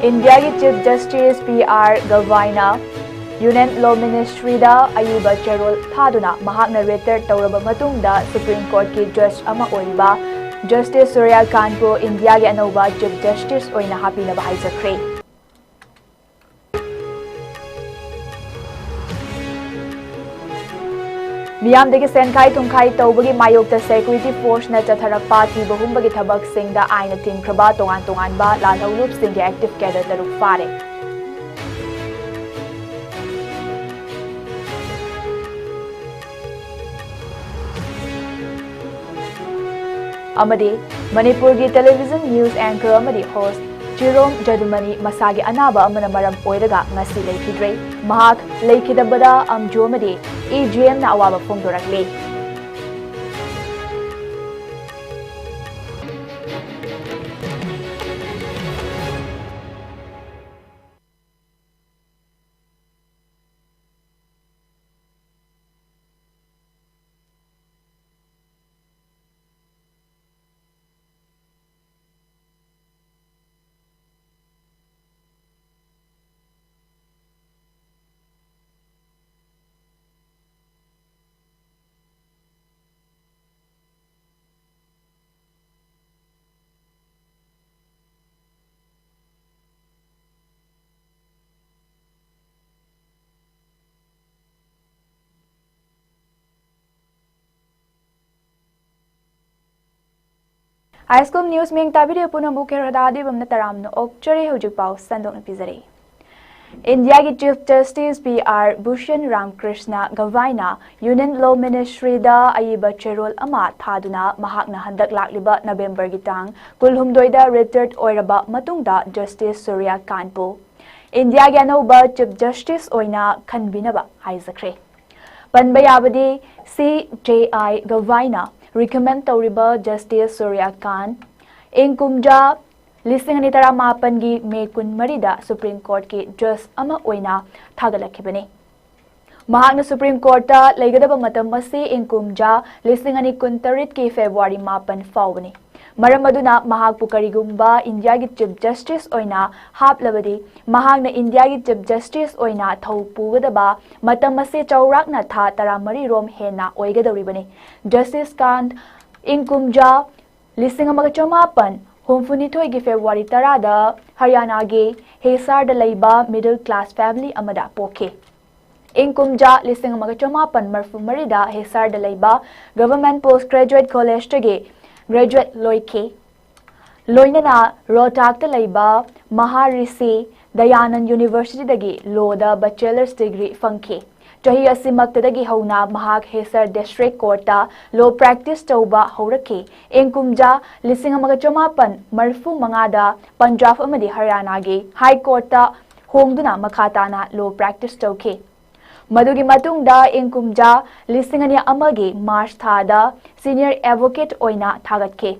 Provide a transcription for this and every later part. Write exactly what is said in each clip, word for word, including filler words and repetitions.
ꯏꯟꯗꯤꯌꯥꯒꯤ chief justice P R ꯒꯚꯥꯏꯅ union law ꯃꯤꯅꯤꯁꯇ꯭ꯔꯤꯗ ꯑꯏꯕ ꯆꯦꯔꯣꯜ ꯊꯥꯗꯨꯅ ꯃꯍꯥꯛꯅ ꯔꯤꯇꯥꯌꯔ ꯇꯧꯔꯕ ꯃꯇꯨꯡꯗ ꯁꯨꯄ꯭ꯔꯤꯝ ꯀꯣꯔꯠꯀꯤ ꯖꯖ ꯑꯃ ꯑꯣꯏꯔꯤꯕ ꯖꯁꯇꯤꯁ ꯁꯨꯔ꯭ꯌꯀꯥꯟꯠꯄꯨ ꯏꯟꯗꯤꯌꯥꯒꯤ ꯑꯅꯧꯕ ꯆꯤꯐ ꯖꯁꯇꯤꯁ ꯑꯣꯏꯅ ꯍꯥꯞꯄꯤꯅꯕ ꯍꯥꯏꯖꯈ꯭ꯔꯦ꯫ ꯃꯤꯌꯥꯝꯗꯒꯤ ꯁꯦꯟꯈꯥꯏ ꯊꯨꯝꯈꯥꯏ ꯇꯧꯕꯒꯤ ꯃꯥꯌꯣꯛꯇ ꯁꯦꯀ꯭ꯌꯨꯔꯤꯇꯤ ꯐꯣꯔꯁꯅ ꯆꯠꯊꯔꯛꯄ ꯊꯤꯕ ꯍꯨꯝꯕꯒꯤ ꯊꯕꯛꯁꯤꯡꯗ ꯑꯥꯏꯟꯅ ꯊꯤꯡꯈ꯭ꯔꯕ ꯇꯣꯉꯥꯟ ꯇꯣꯉꯥꯟꯕ ꯂꯥꯜꯍꯧꯂꯨꯞꯁꯤꯡꯒꯤ ꯑꯦꯛꯇꯤꯚ ꯀꯦꯗꯔ ꯇꯔꯨꯛ ꯐꯥꯔꯦ꯫ ꯑꯃꯗꯤ ꯃꯅꯤꯄꯨꯔꯒꯤ ꯇꯦꯂꯤꯚꯤꯖꯟ ꯅ꯭ꯌꯨꯁ ꯑꯦꯡꯀꯔ ꯑꯃꯗꯤ ꯍꯣꯁ ꯆꯤꯔꯣꯝ ꯖꯗꯨꯃꯅꯤ ꯃꯁꯥꯒꯤ ꯑꯅꯥꯕ ꯑꯃꯅ ꯃꯔꯝ ꯑꯣꯏꯔꯒ ꯉꯁꯤ ꯂꯩꯈꯤꯗ꯭ꯔꯦ꯫ ꯃꯍꯥꯛ ꯂꯩꯈꯤꯗꯕꯗ ꯑꯝꯖꯨ ꯑꯃꯗꯤ ꯏ ꯖꯤ ꯑꯦꯝꯅ ꯑꯋꯥꯕ ꯐꯣꯡꯗꯣꯔꯛꯂꯤ꯫ ꯍꯥꯏ ꯁ꯭ꯀꯨꯜ ꯅ꯭ꯌꯨꯁ ꯃꯤꯡ ꯇꯥꯕꯤꯔꯤꯕ ꯄꯨꯝꯅꯃꯛ ꯈꯦꯔꯣꯗꯥ ꯑꯗꯤꯕꯝꯅ ꯇꯔꯥꯝꯅ ꯑꯣꯛꯆꯔꯤ꯫ ꯍꯧꯖꯤꯛ ꯄꯥꯎ ꯁꯟꯗꯣꯛꯅ ꯄꯤꯖꯔꯤ꯫ ꯏꯟꯗꯤꯌꯥꯒꯤ chief justice P R Bhushan Ramkrishna ꯒꯚꯥꯏꯅ ꯌꯨꯅꯤꯌꯟ ꯂꯣ ꯃꯤꯅꯤꯁꯇ꯭ꯔꯤꯗ ꯑꯏꯕ ꯆꯦꯔꯣꯜ ꯑꯃ ꯊꯥꯗꯨꯅ ꯃꯍꯥꯛꯅ ꯍꯟꯗꯛ ꯂꯥꯛꯂꯤꯕ ꯅꯕꯦꯝꯕꯔꯒꯤ ꯇꯥꯡ ꯀꯨꯟꯍꯨꯝꯗꯣꯏꯗ ꯔꯤꯇꯥꯌꯔ ꯑꯣꯏꯔꯕ ꯃꯇꯨꯡꯗ ꯖꯁꯇꯤꯁ ꯁꯨꯔ꯭ꯌꯀꯥꯟꯠꯄꯨ ꯏꯟꯗꯤꯌꯥꯒꯤ ꯑꯅꯧꯕ ꯆꯤꯐ ꯖꯁꯇꯤꯁ ꯑꯣꯏꯅ ꯈꯟꯕꯤꯅꯕ ꯍꯥꯏꯖꯈ꯭ꯔꯦ꯫ ꯄꯟꯕ ꯌꯥꯕꯗꯤ ꯁꯤ ꯖꯦ ꯑꯥꯏ ꯒꯚꯥꯏꯅ ꯔꯤꯀꯃꯦꯟ ꯇꯧꯔꯤꯕ ꯖꯁꯇꯤꯁ ꯁꯨꯔ꯭ꯌꯀꯥꯟꯠ ꯏꯪ ꯀꯨꯝꯖꯥ ꯂꯤꯁꯤꯡ ꯑꯅꯤ ꯇꯔꯥꯃꯥꯄꯟꯒꯤ ꯃꯦ ꯀꯨꯟꯃꯔꯤꯗ ꯁꯨꯄ꯭ꯔꯤꯝ ꯀꯣꯔꯠꯀꯤ ꯖꯖ ꯑꯃ ꯑꯣꯏꯅ ꯊꯥꯒꯠꯂꯛꯈꯤꯕꯅꯤ꯫ ꯃꯍꯥꯛꯅ ꯁꯨꯄ꯭ꯔꯤꯝ ꯀꯣꯔꯠꯇ ꯂꯩꯒꯗꯕ ꯃꯇꯝ ꯑꯁꯤ ꯏꯪ ꯀꯨꯝꯖꯥ ꯂꯤꯁꯤꯡ ꯑꯅꯤ ꯀꯨꯟꯇꯔꯦꯠꯀꯤ ꯐꯦꯕ꯭ꯔꯨꯋꯥꯔꯤ ꯃꯥꯄꯟ ꯐꯥꯎꯕꯅꯤ꯫ ꯃꯔꯝ ꯑꯗꯨꯅ ꯃꯍꯥꯛꯄꯨ ꯀꯔꯤꯒꯨꯝꯕ ꯏꯟꯗꯤꯌꯥꯒꯤ ꯆꯤꯐ ꯖꯁꯇꯤꯁ ꯑꯣꯏꯅ ꯍꯥꯞꯂꯕꯗꯤ, ꯃꯍꯥꯛꯅ ꯏꯟꯗꯤꯌꯥꯒꯤ ꯆꯤꯐ ꯖꯁꯇꯤꯁ ꯑꯣꯏꯅ ꯊꯧ ꯄꯨꯒꯗꯕ ꯃꯇꯝ ꯑꯁꯤ ꯆꯥꯎꯔꯥꯛꯅ ꯊꯥ ꯇꯔꯥꯃꯔꯤ ꯔꯣꯝ ꯍꯦꯟꯅ ꯑꯣꯏꯒꯗꯧꯔꯤꯕꯅꯤ꯫ ꯖꯁꯇꯤꯁ ꯀꯥꯟꯠ ꯏꯪ ꯀꯨꯝꯖꯥ ꯂꯤꯁꯤꯡ ꯑꯃꯒ ꯆꯃꯥꯄꯟ ꯍꯨꯝꯐꯨꯅꯤꯊꯣꯏꯒꯤ ꯐꯦꯕ꯭ꯔꯨꯋꯥꯔꯤ ꯇꯔꯥꯗ ꯍꯔꯤꯌꯥꯅꯥꯒꯤ ꯍꯤꯁꯥꯔꯗ ꯂꯩꯕ ꯃꯤꯗꯜ ꯀ꯭ꯂꯥꯁ ꯐꯦꯃꯤꯂꯤ ꯑꯃꯗ ꯄꯣꯛꯈꯤ꯫ ꯏꯪ ꯀꯨꯝꯖꯥ ꯂꯤꯁꯤꯡ ꯑꯃꯒ ꯆꯃꯥꯄꯟ ꯃꯔꯤꯐꯨ ꯃꯔꯤꯗ ꯍꯤꯁꯥꯔꯗ ꯂꯩꯕ ꯒꯚꯔꯟꯃꯦꯟꯠ ꯄꯣꯁꯠ ꯒ꯭ꯔꯦꯖꯨꯋꯦꯠ ꯀꯣꯂꯦꯖꯇꯒꯤ ꯒ꯭ꯔꯦꯖꯨꯋꯦꯠ ꯂꯣꯏꯈꯤ꯫ ꯂꯣꯏꯅꯅ ꯔꯣꯍꯇꯥꯛꯇ ꯂꯩꯕ ꯃꯍꯥꯔꯤꯁꯤ ꯗꯌꯥꯅꯟ ꯌꯨꯅꯤꯚꯔꯁꯤꯇꯤꯗꯒꯤ ꯂꯣꯗ ꯕꯦꯆꯦꯂꯔꯁ ꯗꯤꯒ꯭ꯔꯤ ꯐꯪꯈꯤ꯫ ꯆꯍꯤ ꯑꯁꯤꯃꯛꯇꯗꯒꯤ ꯍꯧꯅ ꯃꯍꯥꯛ ꯍꯤꯁꯥꯔ ꯗꯤꯁꯇ꯭ꯔꯤꯛ ꯀꯣꯔꯠꯇ ꯂꯣ ꯄ꯭ꯔꯦꯛꯇꯤꯁ ꯇꯧꯕ ꯍꯧꯔꯛꯈꯤ꯫ ꯏꯪ ꯀꯨꯝꯖꯥ ꯂꯤꯁꯤꯡ ꯑꯃꯒ ꯆꯃꯥꯄꯟ ꯃꯔꯤꯐꯨ ꯃꯉꯥꯗ ꯄꯟꯖꯥꯕ ꯑꯃꯗꯤ ꯍꯔꯤꯌꯥꯅꯥꯒꯤ ꯍꯥꯏ ꯀꯣꯔꯠꯇ ꯍꯣꯡꯗꯨꯅ ꯃꯈꯥ ꯇꯥꯅ ꯂꯣ ꯄ꯭ꯔꯦꯛꯇꯤꯁ ꯇꯧꯈꯤ꯫ ꯃꯗꯨꯒꯤ ꯃꯇꯨꯡꯗ ꯏꯪ ꯀꯨꯝꯖꯥ ꯂꯤꯁꯤꯡ ꯑꯅꯤ ꯑꯃꯒꯤ ꯃꯥꯔꯆ ꯊꯥꯗ ꯁꯤꯅꯤꯌꯔ ꯑꯦꯗꯚꯣꯀꯦꯠ ꯑꯣꯏꯅ ꯊꯥꯒꯠꯈꯤ꯫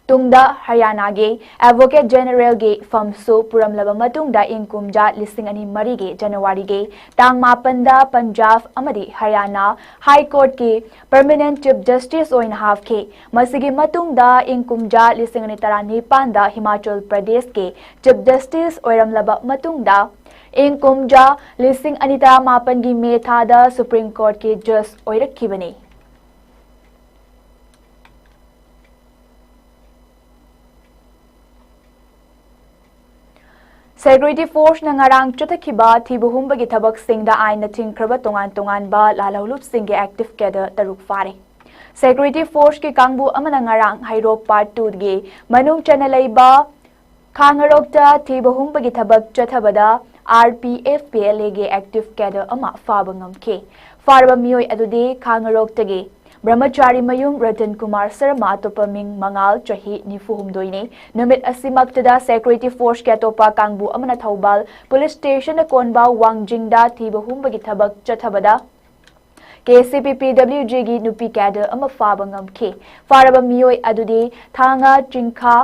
ꯇꯨꯡꯗ ꯍꯔꯤꯌꯥꯅꯥꯒꯤ ꯑꯦꯗꯚꯣꯀꯦꯠ ꯖꯦꯅꯔꯦꯜꯒꯤ ꯐꯝꯁꯨ ꯄꯨꯔꯝꯂꯕ ꯃꯇꯨꯡꯗ ꯏꯪ ꯀꯨꯝꯖꯥ ꯂꯤꯁꯤꯡ ꯑꯅꯤ ꯃꯔꯤꯒꯤ ꯖꯅꯋꯥꯔꯤꯒꯤ ꯇꯥꯡ ꯃꯥꯄꯟꯗ ꯄꯟꯖꯥꯕ ꯑꯃꯗꯤ ꯍꯔꯤꯌꯥꯅꯥ ꯍꯥꯏ ꯀꯣꯔꯠꯀꯤ ꯄꯔꯃꯅꯦꯟꯠ ꯆꯤꯐ ꯖꯁꯇꯤꯁ ꯑꯣꯏꯅ ꯍꯥꯞꯈꯤ꯫ ꯃꯁꯤꯒꯤ ꯃꯇꯨꯡꯗ ꯏꯪ ꯀꯨꯝꯖꯥ ꯂꯤꯁꯤꯡ ꯑꯅꯤ ꯇꯔꯥꯅꯤꯄꯥꯟꯗ ꯍꯤꯃꯥꯆꯜ ꯄ꯭ꯔꯗꯦꯁꯀꯤ ꯆꯤꯐ ꯖꯁꯇꯤꯁ ꯑꯣꯏꯔꯝꯂꯕ ꯃꯇꯨꯡꯗ ꯏꯪ ꯀꯨꯝꯖꯥ ꯂꯤꯁꯤꯡ ꯑꯅꯤ ꯇꯔꯥꯃꯥꯄꯟꯒꯤ ꯃꯦ ꯊꯥꯗ ꯁꯨꯄ꯭ꯔꯤꯝ ꯀꯣꯔꯠꯀꯤ ꯖꯁ ꯑꯣꯏꯔꯛꯈꯤꯕꯅꯤ꯫ ꯁꯦꯀ꯭ꯌꯨꯔꯤꯇꯤ ꯐꯣꯔꯁꯅ ꯉꯔꯥꯡ ꯆꯠꯊꯈꯤꯕ ꯊꯤꯕ ꯍꯨꯝꯕꯒꯤ ꯊꯕꯛꯁꯤꯡꯗ ꯑꯥꯏꯟꯅ ꯊꯤꯡꯈ꯭ꯔꯕ ꯇꯣꯉꯥꯟ ꯇꯣꯉꯥꯟꯕ ꯂꯥꯜꯍꯧꯂꯨꯞꯁꯤꯡꯒꯤ ꯑꯦꯛꯇꯤꯚ ꯀꯦꯗꯔ ꯇꯔꯨꯛ ꯐꯥꯔꯦ꯫ ꯁꯦꯀ꯭ꯌꯨꯔꯤꯇꯤ ꯐꯣꯔꯁꯀꯤ ꯀꯥꯡꯕꯨ ꯑꯃꯅ ꯉꯔꯥꯡ ꯍꯩꯔꯣꯛ ꯄꯥꯔꯠ ꯇꯨꯒꯤ ꯃꯅꯨꯡ ꯆꯟꯅ ꯂꯩꯕ ꯈꯥꯉꯔꯣꯛꯇ ꯊꯤꯕ ꯍꯨꯝꯕꯒꯤ ꯊꯕꯛ ꯆꯠꯊꯕꯗ R P F P L ꯑꯦꯒꯤ ꯑꯦꯛꯇꯤꯚ ꯀꯦꯗꯔ ꯑꯃ ꯐꯥꯕ ꯉꯝꯈꯤ꯫ ꯐꯥꯔꯕ ꯃꯤꯑꯣꯏ ꯑꯗꯨꯗꯤ ꯈꯥꯉꯔꯣꯛꯇꯒꯤ ꯕ꯭ꯔꯍꯃꯆꯥꯔꯤ ꯃꯌꯨꯝ ꯔꯇꯟ ꯀꯨꯃꯥꯔ ꯁꯔꯃ, ꯑꯇꯣꯞꯄ ꯃꯤꯡ ꯃꯉꯥꯜ, ꯆꯍꯤ ꯅꯤꯐꯨ ꯍꯨꯝꯗꯣꯏꯅꯤ꯫ ꯅꯨꯃꯤꯠ ꯑꯁꯤꯃꯛꯇꯗ ꯁꯦꯀ꯭ꯌꯨꯔꯤꯇꯤ ꯐꯣꯔꯁꯀꯤ ꯑꯇꯣꯞꯄ ꯀꯥꯡꯕꯨ ꯑꯃꯅ ꯊꯧꯕꯥꯜ ꯄꯨꯂꯤꯁ ꯁ꯭ꯇꯦꯁꯟꯗ ꯀꯣꯟꯕ ꯋꯥꯡꯖꯤꯡꯗ ꯊꯤꯕ ꯍꯨꯝꯕꯒꯤ ꯊꯕꯛ ꯆꯠꯊꯕꯗ ꯀꯦ ꯁꯤ ꯄꯤ ꯄꯤ ꯗꯕ꯭ꯂꯤꯎ ꯖꯤꯒꯤ ꯅꯨꯄꯤ ꯀꯦꯗꯔ ꯑꯃ ꯐꯥꯕ ꯉꯝꯈꯤ꯫ ꯐꯥꯔꯕ ꯃꯤꯑꯣꯏ ꯑꯗꯨꯗꯤ ꯊꯥꯡꯒ ꯆꯤꯡꯈꯥ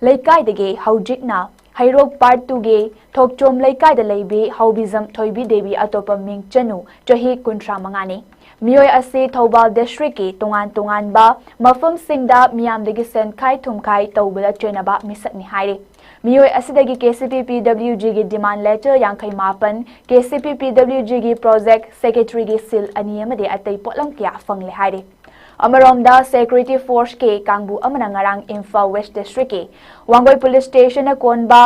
ꯂꯩꯀꯥꯏꯗꯒꯤ ꯍꯧꯖꯤꯛꯅ ꯍꯩꯔꯣꯛ ꯄꯥꯔꯠ ꯇꯨꯒꯤ ꯊꯣꯛꯆꯣꯝ ꯂꯩꯀꯥꯏꯗ ꯂꯩꯕꯤ ꯍꯧꯕꯤꯖꯝ ꯊꯣꯏꯕꯤ ꯗꯦꯕꯤ ꯑꯇꯣꯞꯄ ꯃꯤꯡ ꯆꯅꯨ, ꯆꯍꯤ ꯀꯨꯟꯊ꯭ꯔꯥ ꯃꯉꯥꯅꯤ꯫ ꯃꯤꯑꯣꯏ ꯑꯁꯤ ꯊꯧꯕꯥꯜ ꯗꯤꯁꯇ꯭ꯔꯤꯛꯀꯤ ꯇꯣꯉꯥꯟ ꯇꯣꯉꯥꯟꯕ ꯃꯐꯝꯁꯤꯡꯗ ꯃꯤꯌꯥꯝꯗꯒꯤ ꯁꯦꯟꯈꯥꯏ ꯊꯨꯝꯈꯥꯏ ꯇꯧꯕꯗ ꯆꯦꯟꯅꯕ ꯃꯤꯁꯛꯅꯤ ꯍꯥꯏꯔꯤ꯫ ꯃꯤꯑꯣꯏ ꯑꯁꯤꯗꯒꯤ ꯀꯦ ꯁꯤ ꯄꯤ ꯄꯤ ꯗꯕ꯭ꯂꯤꯎ ꯖꯤꯒꯤ demand letter ꯌꯥꯡꯈꯩ ꯃꯥꯄꯟ, ꯀꯦ ꯁꯤ ꯄꯤ ꯄꯤ ꯗꯕ꯭ꯂꯤꯎ ꯖꯤꯒꯤ ꯄ꯭ꯔꯣꯖꯦꯛ ꯁꯦꯀ꯭ꯔꯦꯇꯔꯤꯒꯤ ꯁꯤꯜ ꯑꯅꯤ ꯑꯃꯗꯤ ꯑꯇꯩ ꯄꯣꯠꯂꯝ ꯀꯌꯥ ꯐꯪꯂꯦ ꯍꯥꯏꯔꯤ꯫ ꯑꯃꯔꯣꯝꯗ, ꯁꯦꯀ꯭ꯌꯨꯔꯤꯇꯤ ꯐꯣꯔꯁꯀꯤ ꯀꯥꯡꯕꯨ ꯑꯃꯅ ꯉꯔꯥꯡ ꯏꯝꯐꯥꯜ ꯋꯦꯁ ꯗꯤꯁꯇ꯭ꯔꯤꯛꯀꯤ ꯋꯥꯡꯒꯣꯏ ꯄꯨꯂꯤꯁ ꯁ꯭ꯇꯦꯁꯟꯅ ꯀꯣꯟꯕ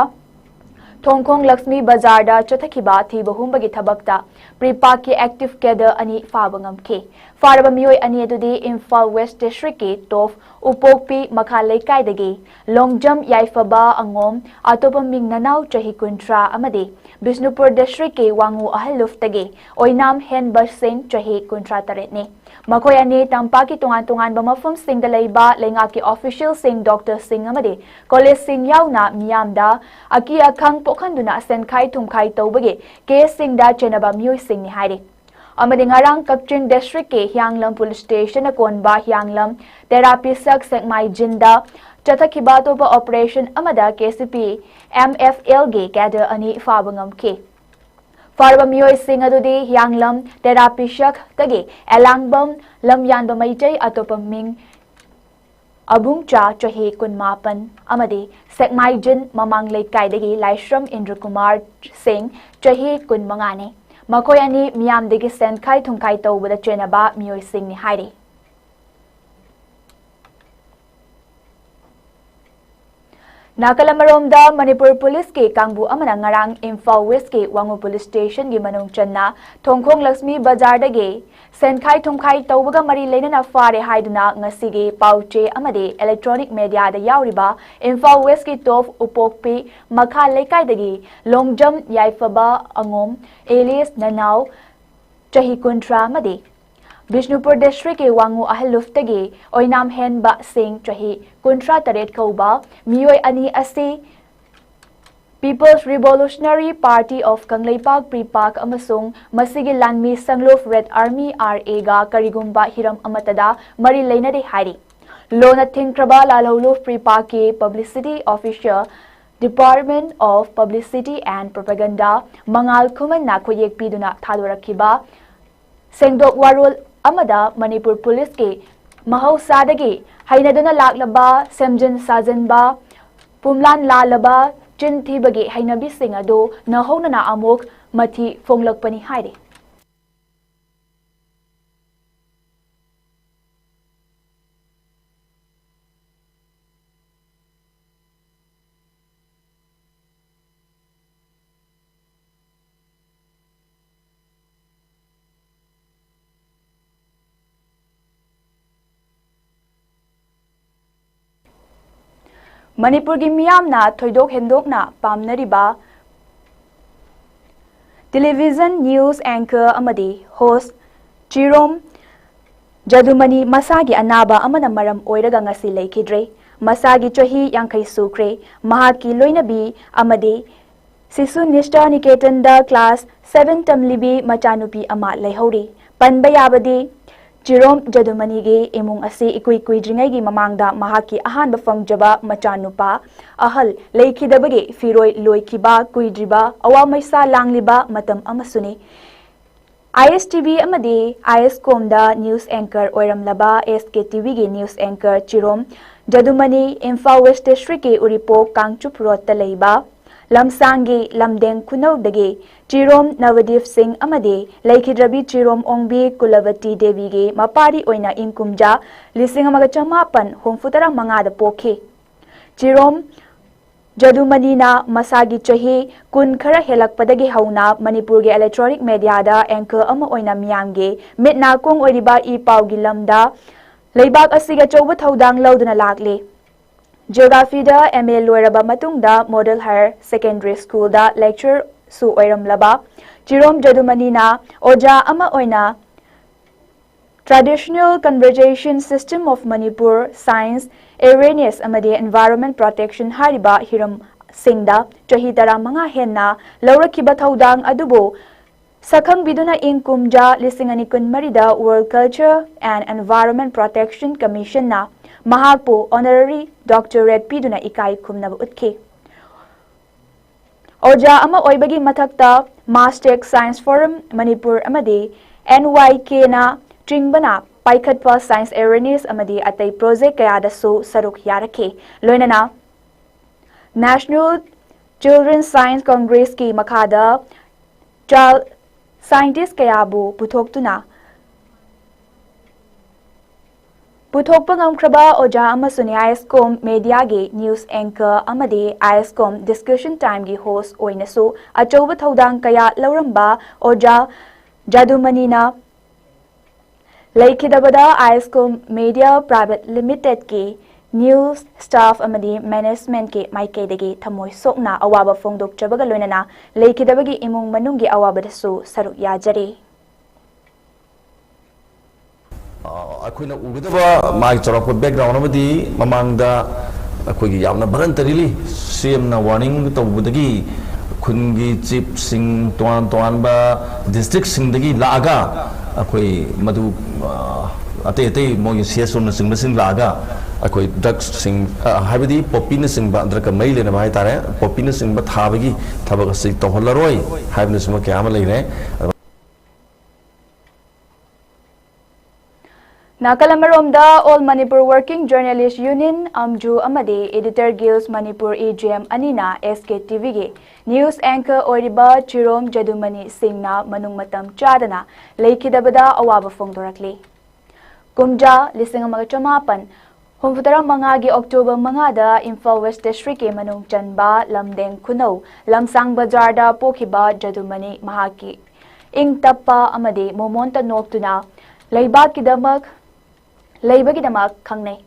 ꯊꯣꯡꯈꯣꯡ ꯂꯛꯁꯃꯤ ꯕꯖꯥꯔꯗ ꯆꯠꯊꯈꯤꯕ ꯊꯤꯕ ꯍꯨꯝꯕꯒꯤ ꯊꯕꯛꯇ ꯄ꯭ꯔꯤꯄꯥꯛꯀꯤ ꯑꯦꯛꯇꯤꯚ ꯀꯦꯗꯔ ꯑꯅꯤ ꯐꯥꯕ ꯉꯝꯈꯤ꯫ ꯐꯥꯔꯕ ꯃꯤꯑꯣꯏ ꯑꯅꯤ ꯑꯗꯨꯗꯤ ꯏꯝꯐꯥꯜ ꯋꯦꯁ ꯗꯤꯁꯇ꯭ꯔꯤꯛꯀꯤ ꯇꯣꯞ ꯎꯄꯣꯛꯄꯤ ꯃꯈꯥ ꯂꯩꯀꯥꯏꯗꯒꯤ ꯂꯣꯡꯖꯝ ꯌꯥꯏꯐꯕ ꯑꯉꯣꯝ, ꯑꯇꯣꯞꯄ ꯃꯤꯡ ꯅꯅꯥꯎ ꯆꯍꯤ ꯀꯨꯟꯊ꯭ꯔꯥ ꯑꯃꯗꯤ ꯕꯤꯁꯅꯨꯄꯨꯔ ꯗꯤꯁꯇ꯭ꯔꯤꯛꯀꯤ ꯋꯥꯉꯨ ꯑꯍꯜ ꯂꯨꯞꯇꯒꯤ ꯑꯣꯏꯅꯥꯝ ꯍꯦꯟꯕ ꯁꯤꯡ, ꯆꯍꯤ ꯀꯨꯟꯊ꯭ꯔꯥ ꯇꯔꯦꯠꯅꯤ꯫ ꯃꯈꯣꯏ ꯑꯅꯤ ꯇꯝꯄꯥꯛꯀꯤ ꯇꯣꯉꯥꯟ ꯇꯣꯉꯥꯟꯕ ꯃꯐꯝꯁꯤꯡꯗ ꯂꯩꯕ ꯂꯩꯉꯥꯛꯀꯤ ꯑꯣꯐꯤꯁꯤꯌꯦꯜꯁꯤꯡ, ꯗꯣꯛꯇꯔꯁꯤꯡ ꯑꯃꯗꯤ ꯀꯣꯂꯦꯖꯁꯤꯡ ꯌꯥꯎꯅ ꯃꯤꯌꯥꯝꯗ ꯑꯀꯤ ꯑꯈꯪ ꯄꯣꯛꯍꯟꯗꯨꯅ ꯁꯦꯟꯈꯥꯏ ꯊꯨꯝꯈꯥꯏ ꯇꯧꯕꯒꯤ ꯀꯦꯁꯁꯤꯡꯗ ꯆꯦꯟꯅꯕ ꯃꯤꯑꯣꯏꯁꯤꯡꯅꯤ ꯍꯥꯏꯔꯤ꯫ ꯑꯃꯗꯤ ꯉꯔꯥꯡ ꯀꯛꯆꯤꯡ ꯗꯤꯁꯇ꯭ꯔꯤꯛꯀꯤ ꯍꯤꯌꯥꯡꯂꯝ ꯄꯨꯂꯤꯁ ꯁ꯭ꯇꯦꯁꯟꯅ ꯀꯣꯟꯕ ꯍꯤꯌꯥꯡꯂꯝ ꯇꯦꯔꯥ ꯄꯤꯁꯛ ꯁꯦꯛꯃꯥꯏꯖꯤꯟꯗ ꯆꯠꯊꯈꯤꯕ ꯑꯇꯣꯞꯄ ꯑꯣꯄꯔꯦꯁꯟ ꯑꯃꯗ K C P M F ꯑꯦꯜꯒꯤ ꯀꯦꯗꯔ ꯑꯅꯤ ꯐꯥꯕ ꯉꯝꯈꯤ꯫ ꯐꯥꯔꯕ ꯃꯤꯑꯣꯏꯁꯤꯡ ꯑꯗꯨꯗꯤ ꯍꯤꯌꯥꯡꯂꯝ ꯇꯦꯔꯥ ꯄꯤꯁꯛꯇꯒꯤ ꯑꯦꯂꯥꯡꯕꯝ ꯂꯝꯌꯥꯟꯕ ꯃꯩꯇꯩ, ꯑꯇꯣꯞꯄ ꯃꯤꯡ ꯑꯕꯨꯡꯆꯥ, ꯆꯍꯤ ꯀꯨꯟꯃꯥꯄꯟ ꯑꯃꯗꯤ ꯁꯦꯛꯃꯥꯏꯖꯤꯟ ꯃꯃꯥꯡ ꯂꯩꯀꯥꯏꯗꯒꯤ ꯂꯥꯏꯁ꯭ꯔꯝ ꯏꯟꯗ꯭ꯔꯀꯨꯃꯥꯔ ꯁꯤꯡ, ꯆꯍꯤ ꯀꯨꯟꯃꯉꯥꯅꯤ꯫ ꯃꯈꯣꯏ ꯑꯅꯤ ꯃꯤꯌꯥꯝꯗꯒꯤ ꯁꯦꯟꯈꯥꯏ ꯊꯨꯝꯈꯥꯏ ꯇꯧꯕꯗ ꯆꯦꯟꯅꯕ ꯃꯤꯑꯣꯏꯁꯤꯡꯅꯤ ꯍꯥꯏꯔꯤ꯫ ꯅꯥꯀꯜ ꯑꯃꯔꯣꯝꯗ, ꯃꯅꯤꯄꯨꯔ ꯄꯨꯂꯤꯁꯀꯤ ꯀꯥꯡꯕꯨ ꯑꯃꯅ ꯉꯔꯥꯡ ꯏꯝꯐꯥꯜ ꯋꯦꯁꯀꯤ ꯋꯥꯉꯨ ꯄꯨꯂꯤꯁ ꯁ꯭ꯇꯦꯁꯟꯒꯤ ꯃꯅꯨꯡ ꯆꯟꯅ ꯊꯣꯡꯈꯣꯡ ꯂꯛꯁꯃꯤ ꯕꯖꯥꯔꯗꯒꯤ ꯁꯦꯟꯈꯥꯏ ꯊꯨꯝꯈꯥꯏ ꯇꯧꯕꯒ ꯃꯔꯤ ꯂꯩꯅꯅ ꯐꯥꯔꯦ ꯍꯥꯏꯗꯨꯅ ꯉꯁꯤꯒꯤ ꯄꯥꯎ ꯆꯦ ꯑꯃꯗꯤ ꯏꯂꯦꯛꯇ꯭ꯔꯣꯅꯤꯛ ꯃꯦꯗꯤꯌꯥꯗ ꯌꯥꯎꯔꯤꯕ ꯏꯝꯐꯥꯜ ꯋꯦꯁꯀꯤ ꯇꯣꯞ ꯎꯄꯣꯛꯄꯤ ꯃꯈꯥ ꯂꯩꯀꯥꯏꯗꯒꯤ ꯂꯣꯡꯖꯝ ꯌꯥꯏꯐꯕ ꯑꯉꯣꯝ ꯑꯦꯂꯤꯌꯁ ꯅꯅꯥꯎ, ꯆꯍꯤ ꯀꯨꯟꯊ꯭ꯔꯥ ꯑꯃꯗꯤ ꯕꯤꯁꯅꯨꯄꯨꯔ ꯗꯤꯁꯇ꯭ꯔꯤꯛꯀꯤ ꯋꯥꯉꯨ ꯑꯍꯜ ꯂꯨꯞꯇꯒꯤ ꯑꯣꯏꯅꯥꯝ ꯍꯦꯟꯕ ꯁꯤꯡ, ꯆꯍꯤ ꯀꯨꯟꯊ꯭ꯔꯥ ꯇꯔꯦꯠ ꯀꯧꯕ ꯃꯤꯑꯣꯏ ꯑꯅꯤ ꯑꯁꯤ People's Revolutionary Party of Kangleipak, ꯄ꯭ꯔꯤꯄꯥꯛ ꯑꯃꯁꯨꯡ ꯃꯁꯤꯒꯤ ꯂꯥꯟꯃꯤ ꯁꯪꯂꯨꯞ ꯔꯦꯗ ꯑꯥꯔꯃꯤ, ꯑꯥꯔ ꯑꯦꯒ ꯀꯔꯤꯒꯨꯝꯕ ꯍꯤꯔꯝ ꯑꯃꯠꯇꯗ ꯃꯔꯤ ꯂꯩꯅꯗꯦ ꯍꯥꯏꯔꯤ꯫ ꯂꯣꯟꯅ ꯊꯤꯡꯈ꯭ꯔꯕ ꯂꯥꯜꯍꯧꯂꯨꯞ ꯄ꯭ꯔꯤꯄꯥꯛꯀꯤ publicity officer Department of Publicity and Propaganda ꯃꯉꯥꯜ ꯈꯨꯃꯟꯅ ꯈꯨꯠꯌꯦꯛ ꯄꯤꯗꯨꯅ ꯊꯥꯗꯣꯔꯛꯈꯤꯕ ꯁꯦꯡꯗꯣꯛ ꯋꯥꯔꯣꯜ ꯑꯃꯗ ꯃꯅꯤꯄꯨꯔ ꯄꯨꯂꯤꯁꯀꯤ ꯃꯍꯧꯁꯥꯗꯒꯤ ꯍꯩꯅꯗꯨꯅ ꯂꯥꯛꯂꯕ ꯁꯦꯝꯖꯤꯟ ꯁꯥꯖꯤꯟꯕ, ꯄꯨꯝꯂꯥꯟ ꯂꯥꯜꯂꯕ ꯆꯤꯟ ꯊꯤꯕꯒꯤ ꯍꯩꯅꯕꯤꯁꯤꯡ ꯑꯗꯨ ꯅꯧꯍꯧꯅꯅ ꯑꯃꯨꯛ ꯃꯊꯤ ꯐꯣꯡꯂꯛꯄꯅꯤ ꯍꯥꯏꯔꯤ꯫ ꯃꯅꯤꯄꯨꯔꯒꯤ ꯃꯤꯌꯥꯝꯅ ꯊꯣꯏꯗꯣꯛ ꯍꯦꯟꯗꯣꯛꯅ ꯄꯥꯝꯅꯔꯤꯕ television news anchor ꯑꯃꯗꯤ host ꯆꯤꯔꯣꯝ ꯖꯗꯨꯃꯅꯤ ꯃꯁꯥꯒꯤ ꯑꯅꯥꯕ ꯑꯃꯅ ꯃꯔꯝ ꯑꯣꯏꯔꯒ ꯉꯁꯤ ꯂꯩꯈꯤꯗ꯭ꯔꯦ꯫ ꯃꯁꯥꯒꯤ ꯆꯍꯤ ꯌꯥꯡꯈꯩ ꯁꯨꯈ꯭ꯔꯦ꯫ ꯃꯍꯥꯛꯀꯤ ꯂꯣꯏꯅꯕꯤ ꯑꯃꯗꯤ ꯁꯤꯁꯨ ꯅꯤꯁ꯭ꯇꯥ ꯅꯤꯀꯦꯇꯟꯗ class seven ꯇꯝꯂꯤꯕꯤ ꯃꯆꯥꯅꯨꯄꯤ ꯑꯃ ꯂꯩꯍꯧꯔꯤ꯫ ꯄꯟꯕ ꯌꯥꯕꯗꯤ, ꯆꯤꯔꯣꯝ ꯖꯗꯨꯃꯅꯤꯒꯤ ꯏꯃꯨꯡ ꯑꯁꯤ ꯏꯀꯨꯏ ꯀꯨꯏꯗ꯭ꯔꯤꯉꯩꯒꯤ ꯃꯃꯥꯡꯗ ꯃꯍꯥꯛꯀꯤ ꯑꯍꯥꯟꯕ ꯐꯪꯖꯕ ꯃꯆꯥꯅꯨꯄꯥ ꯑꯍꯜ ꯂꯩꯈꯤꯗꯕꯒꯤ ꯐꯤꯔꯣꯏ ꯂꯣꯏꯈꯤꯕ ꯀꯨꯏꯗ꯭ꯔꯤꯕ ꯑꯋꯥ ꯃꯩꯁꯥ ꯂꯥꯡꯂꯤꯕ ꯃꯇꯝ ꯑꯃꯁꯨꯅꯤ꯫ ISTV ꯑꯃꯗꯤ ISCOM ꯗ news anchor ꯑꯣꯏꯔꯝꯂꯕ SKTV ꯒꯤ news anchor ꯆꯤꯔꯣꯝ ꯖꯗꯨꯃꯅꯤ Imphal West District ꯀꯤ ꯎꯔꯤꯄꯣꯛ ꯀꯥꯡꯆꯨꯞ ꯔꯣꯗꯇ ꯂꯩꯕ ꯂꯝꯁꯥꯡꯒꯤ ꯂꯝꯗꯦꯡ ꯈꯨꯅꯧꯗꯒꯤ ꯆꯤꯔꯣꯝ ꯅꯕꯗꯤꯞ ꯁꯤꯡ ꯑꯃꯗꯤ ꯂꯩꯈꯤꯗ꯭ꯔꯕꯤ ꯆꯤꯔꯣꯝ ꯑꯣꯡꯕꯤ ꯀꯨꯂꯕꯇꯤ ꯗꯦꯕꯤꯒꯤ ꯃꯄꯥꯔꯤ ꯑꯣꯏꯅ ꯏꯪ ꯀꯨꯝꯖꯥ ꯂꯤꯁꯤꯡ ꯑꯃꯒ ꯆꯃꯥꯄꯟ ꯍꯨꯝꯐꯨꯇꯔꯥ ꯃꯉꯥꯗ ꯄꯣꯛꯈꯤ꯫ ꯆꯤꯔꯣꯝ ꯖꯗꯨꯃꯅꯤꯅ ꯃꯁꯥꯒꯤ ꯆꯍꯤ ꯀꯨꯟ ꯈꯔ ꯍꯦꯜꯂꯛꯄꯗꯒꯤ ꯍꯧꯅ ꯃꯅꯤꯄꯨꯔꯒꯤ electronic media ꯗ anchor ꯑꯃ ꯑꯣꯏꯅ ꯃꯤꯌꯥꯝꯒꯤ ꯃꯤꯠ ꯅꯥꯀꯣꯡ ꯑꯣꯏꯔꯤꯕ ꯏ ꯄꯥꯎꯒꯤ ꯂꯝꯗ ꯂꯩꯕꯥꯛ ꯑꯁꯤꯒꯤ ꯑꯆꯧꯕ ꯊꯧꯗꯥꯡ ꯂꯧꯗꯨꯅ ꯂꯥꯛꯂꯤ꯫ Geography ꯗ MA ꯂꯣꯏꯔꯕ ꯃꯇꯨꯡꯗ Model Higher Secondary School ꯗ lecturer ꯁꯨ ꯑꯣꯏꯔꯝꯂꯕ ꯆꯤꯔꯣꯝ ꯖꯗꯨꯃꯅꯤꯅ ꯑꯣꯖꯥ ꯑꯃ ꯑꯣꯏꯅ traditional conservation system of Manipur, science awareness ꯑꯃꯗꯤ environment protection ꯍꯥꯏꯔꯤꯕ ꯍꯤꯔꯝꯁꯤꯡꯗ ꯆꯍꯤ ꯇꯔꯥꯃꯉꯥ ꯍꯦꯟꯅ ꯂꯧꯔꯛꯈꯤꯕ ꯊꯧꯗꯥꯡ ꯑꯗꯨꯕꯨ ꯁꯛꯈꯪꯕꯤꯗꯨꯅ ꯏꯪ ꯀꯨꯝꯖꯥ ꯂꯤꯁꯤꯡ ꯑꯅꯤ ꯀꯨꯟꯃꯔꯤꯗ World Culture and Environment Protection Commission ꯅ ꯃꯍꯥꯛꯄꯨ honorary doctorate ꯄꯤꯗꯨꯅ ꯏꯀꯥꯏ ꯈꯨꯝꯅꯕ ꯎꯠꯈꯤ꯫ ꯑꯣꯖꯥ ꯑꯃ ꯑꯣꯏꯕꯒꯤ ꯃꯊꯛꯇ MassTech Science Forum ꯃꯅꯤꯄꯨꯔ ꯑꯃꯗꯤ NYKꯅ ꯆꯤꯡꯕꯅ ꯄꯥꯏꯈꯠꯄ science awareness ꯑꯃꯗꯤ ꯑꯇꯩ project ꯀꯌꯥꯗꯁꯨ ꯁꯔꯨꯛ ꯌꯥꯔꯛꯈꯤ꯫ ꯂꯣꯏꯅꯅ National Children's Science Congressꯀꯤ ꯃꯈꯥꯗ child scientist ꯀꯌꯥꯕꯨ ꯄꯨꯊꯣꯛꯇꯨꯅ ꯄꯨꯊꯣꯛꯄ ꯉꯝꯈ꯭ꯔꯕ ꯑꯣꯖꯥ ꯑꯃꯁꯨꯅꯤ꯫ ISCOM mediaꯒꯤ news anchor ꯑꯃꯗꯤ ISCOM discussion timeꯒꯤ host ꯑꯣꯏꯅꯁꯨ ꯑꯆꯧꯕ ꯊꯧꯗꯥꯡ ꯀꯌꯥ ꯂꯧꯔꯝꯕ ꯑꯣꯖꯥ ꯖꯥꯗꯨꯃꯅꯤꯅ ꯂꯩꯈꯤꯗꯕꯗ ISCOM Media Private Limitedꯀꯤ news staff ꯑꯃꯗꯤ managementꯀꯤ ꯃꯥꯏꯀꯩꯗꯒꯤ ꯊꯃꯣꯏ ꯁꯣꯛꯅ ꯑꯋꯥꯕ ꯐꯣꯡꯗꯣꯛꯆꯕꯒ ꯂꯣꯏꯅꯅ ꯂꯩꯈꯤꯗꯕꯒꯤ ꯏꯃꯨꯡ ꯃꯅꯨꯡꯒꯤ ꯑꯋꯥꯕꯗꯁꯨ ꯁꯔꯨꯛ ꯌꯥꯖꯔꯤ꯫ ꯑ, ꯑꯩꯈꯣꯏꯅ ꯎꯒꯗꯕ ꯃꯥꯒꯤ ꯆꯥꯎꯔꯥꯛꯄ background ꯑꯃꯗꯤ ꯃꯃꯥꯡꯗ ꯑꯩꯈꯣꯏꯒꯤ ꯌꯥꯝꯅ voluntarily CMꯅ warning ꯇꯧꯕꯗꯒꯤ ꯈꯨꯟꯒꯤ chiefꯁꯤꯡ, ꯇꯣꯉꯥꯟ ꯇꯣꯉꯥꯟꯕ districtꯁꯤꯡꯗꯒꯤ ꯂꯥꯛꯑꯒ ꯑꯩꯈꯣꯏ ꯃꯗꯨ, ꯑ, ꯑꯇꯩ ꯑꯇꯩ ꯃꯣꯏꯒꯤ CSOꯅꯆꯤꯡꯕꯁꯤꯡ ꯂꯥꯛꯑꯒ ꯑꯩꯈꯣꯏ drugsꯁꯤꯡ, ꯑ, ꯍꯥꯏꯕꯗꯤ poppyꯅꯆꯤꯡꯕ, drugꯀ ꯃꯔꯤ ꯂꯩꯅꯕ ꯍꯥꯏꯇꯥꯔꯦ, poppyꯅꯆꯤꯡꯕ ꯊꯥꯕꯒꯤ ꯊꯕꯛ ꯑꯁꯤ ꯇꯧꯍꯜꯂꯔꯣꯏ ꯍꯥꯏꯕꯅꯆꯤꯡꯕ ꯀꯌꯥ ꯑꯃ ꯂꯩꯔꯦ꯫ ꯅꯥꯀꯜ ꯑꯃꯔꯣꯝꯗ, All Manipur Working Journalist Union, ꯑꯝꯖꯨ, ꯑꯃꯗꯤ Editor Guild Manipur, EJM, ꯑꯅꯤꯅ SKTVꯒꯤ news anchor ꯑꯣꯏꯔꯤꯕ ꯆꯤꯔꯣꯝ ꯖꯗꯨꯃꯅꯤ ꯁꯤꯡꯅ ꯃꯅꯨꯡ ꯃꯇꯝ ꯆꯥꯗꯅ ꯂꯩꯈꯤꯗꯕꯗ ꯑꯋꯥꯕ ꯐꯣꯡꯗꯣꯔꯛꯂꯤ꯫ ꯀꯨꯝꯖꯥ ꯂꯤꯁꯤꯡ ꯑꯃꯒ ꯆꯃꯥꯄꯟ ꯍꯨꯝꯐꯨꯇꯔꯥ ꯃꯉꯥꯒꯤ October ꯃꯉꯥꯗ Imphal West Districtꯀꯤ ꯃꯅꯨꯡ ꯆꯟꯕ ꯂꯝꯗꯦꯡ ꯈꯨꯅꯧ ꯂꯝꯁꯥꯡ ꯕꯖꯥꯔꯗ ꯄꯣꯛꯈꯤꯕ ꯖꯗꯨꯃꯅꯤ ꯃꯍꯥꯛꯀꯤ ꯏꯪ ꯇꯞꯄ ꯑꯃꯗꯤ ꯃꯣꯃꯣꯟꯇ ꯅꯣꯛꯇꯨꯅ ꯂꯩꯕꯥꯛꯀꯤꯗꯃꯛ ꯂꯩꯕꯒꯤꯗꯃꯛ ꯈꯪꯅꯩ꯫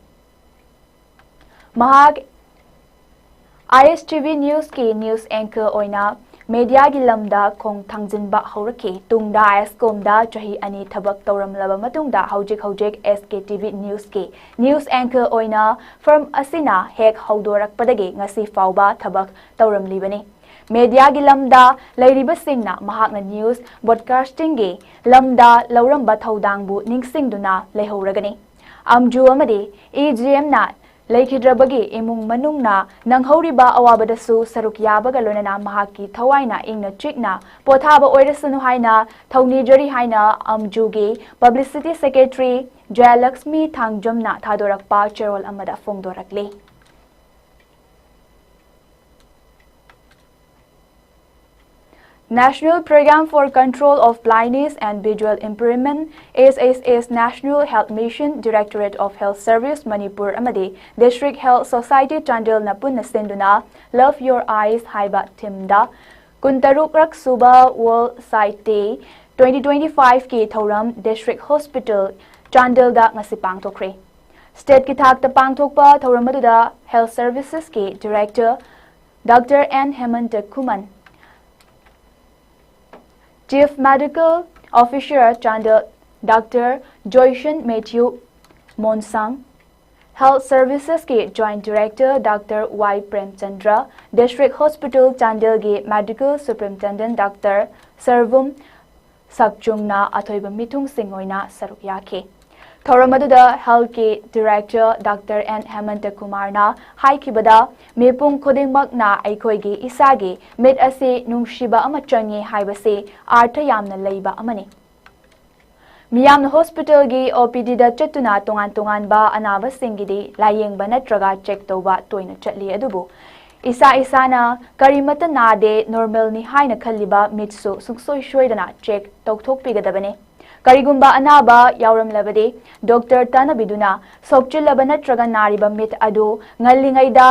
ꯃꯍꯥꯛ ISTV newsꯀꯤ news anchor ꯑꯣꯏꯅ mediaꯒꯤ ꯂꯝꯗ ꯈꯣꯡ ꯊꯥꯡꯖꯤꯟꯕ ꯍꯧꯔꯛꯈꯤ꯫ ꯇꯨꯡꯗ ISCOMꯗ ꯆꯍꯤ ꯑꯅꯤ ꯊꯕꯛ ꯇꯧꯔꯝꯂꯕ ꯃꯇꯨꯡꯗ ꯍꯧꯖꯤꯛ ꯍꯧꯖꯤꯛ SKTV newsꯀꯤ news anchor ꯑꯣꯏꯅ firm ꯑꯁꯤꯅ ꯍꯦꯛ ꯍꯧꯗꯣꯔꯛꯄꯗꯒꯤ ꯉꯁꯤ ꯐꯥꯎꯕ ꯊꯕꯛ ꯇꯧꯔꯝꯂꯤꯕꯅꯤ꯫ Mediaꯒꯤ ꯂꯝꯗ ꯂꯩꯔꯤꯕꯁꯤꯡꯅ ꯃꯍꯥꯛꯅ news broadcastingꯒꯤ ꯂꯝꯗ ꯂꯧꯔꯝꯕ ꯊꯧꯗꯥꯡꯕꯨ ꯅꯤꯡꯁꯤꯡꯗꯨꯅ ꯂꯩꯍꯧꯔꯒꯅꯤ꯫ ꯑꯝꯖꯨ ꯑꯃꯗꯤ EJMꯅ ꯂꯩꯈꯤꯗ꯭ꯔꯕꯒꯤ ꯏꯃꯨꯡ ꯃꯅꯨꯡꯅ ꯅꯪꯍꯧꯔꯤꯕ ꯑꯋꯥꯕꯗꯁꯨ ꯁꯔꯨꯛ ꯌꯥꯕꯒ ꯂꯣꯏꯅꯅ ꯃꯍꯥꯛꯀꯤ ꯊꯋꯥꯏꯅ ꯏꯪꯅ ꯆꯤꯛꯅ ꯄꯣꯊꯥꯕ ꯑꯣꯏꯔꯁꯅꯨ ꯍꯥꯏꯅ ꯊꯧꯅꯤꯖꯔꯤ ꯍꯥꯏꯅ ꯑꯝꯖꯨꯒꯤ Publicity Secretary ꯖꯌꯂꯛꯁꯃꯤ ꯊꯥꯡꯖꯝꯅ ꯊꯥꯗꯣꯔꯛꯄ ꯆꯦꯔꯣꯜ ꯑꯃꯗ ꯐꯣꯡꯗꯣꯔꯛꯂꯤ꯫ National Program for Control of Blindness and Visual Impairment, S H S National Health Mission, Directorate of Health Service Manipur ꯑꯃꯗꯤ District Health Society ꯆꯥꯟꯗꯦꯜꯅ ꯄꯨꯟꯅ ꯁꯤꯟꯗꯨꯅ Love Your Eyes ꯍꯥꯏꯕ ꯊꯤꯝꯗ ꯀꯨꯟꯇꯔꯨꯛꯔꯛ ꯁꯨꯕ World Sight Day twenty twenty-five ꯀꯤ ꯊꯧꯔꯝ District Hospital ꯆꯥꯟꯗꯦꯜꯗ ꯉꯁꯤ ꯄꯥꯡꯊꯣꯛꯈ꯭ꯔꯦ꯫ Stateꯀꯤ ꯊꯥꯛꯇ ꯄꯥꯡꯊꯣꯛꯄ ꯊꯧꯔꯝ ꯑꯗꯨꯗ Health Servicesꯀꯤ Director Doctor N Hemanta Kuman, Chief Medical Officer Chandel Doctor Joyson Matthew Monsang, Health Servicesꯀꯤ Joint Director Doctor Y Premchandra, District Hospital ꯆꯥꯟꯗꯦꯜꯒꯤ Medical Superintendent Doctor Sarvum ꯁꯛꯆꯨꯡꯅ ꯑꯊꯣꯏꯕ ꯃꯤꯊꯨꯡꯁꯤꯡ ꯑꯣꯏꯅ ꯁꯔꯨꯛ ꯌꯥꯈꯤ꯫ ꯊꯧꯔꯝ ꯑꯗꯨꯗ Healthꯀꯤ Director Doctor N Hemanta Kumarꯅ ꯍꯥꯏꯈꯤꯕꯗ, ꯃꯤꯄꯨꯝ ꯈꯨꯗꯤꯡꯃꯛꯅ ꯑꯩꯈꯣꯏꯒꯤ ꯏꯁꯥꯒꯤ ꯃꯤꯠ ꯑꯁꯤ ꯅꯨꯡꯁꯤꯕ ꯑꯃ ꯆꯪꯉꯤ ꯍꯥꯏꯕꯁꯤ ꯑꯥꯔꯊ ꯌꯥꯝꯅ ꯂꯩꯕ ꯑꯃꯅꯤ꯫ ꯃꯤꯌꯥꯝꯅ hospitalꯒꯤ OPDꯗ ꯆꯠꯇꯨꯅ ꯇꯣꯉꯥꯟ ꯇꯣꯉꯥꯟꯕ ꯑꯅꯥꯕꯁꯤꯡꯒꯤꯗꯤ ꯂꯥꯌꯦꯡꯕ ꯅꯠꯇ꯭ꯔꯒ check ꯇꯧꯕ ꯇꯣꯏꯅ ꯆꯠꯂꯤ, ꯑꯗꯨꯕꯨ ꯏꯁꯥ ꯏꯁꯥꯅ ꯀꯔꯤꯃꯠꯇ ꯅꯥꯗꯦ, normalꯅꯤ ꯍꯥꯏꯅ ꯈꯜꯂꯤꯕ ꯃꯤꯠꯁꯨ ꯁꯨꯡꯁꯣꯏ ꯁꯣꯏꯗꯅ check ꯇꯧꯊꯣꯛꯄꯤꯒꯗꯕꯅꯤ꯫ ꯀꯔꯤꯒꯨꯝꯕ ꯑꯅꯥꯕ ꯌꯥꯎꯔꯝꯂꯕꯗꯤ doctor ꯇꯥꯟꯅꯕꯤꯗꯨꯅ ꯁꯣꯛꯆꯤꯜꯂꯕ ꯅꯠꯇ꯭ꯔꯒ ꯅꯥꯔꯤꯕ ꯃꯤꯠ ꯑꯗꯨ ꯉꯜꯂꯤꯉꯩꯗ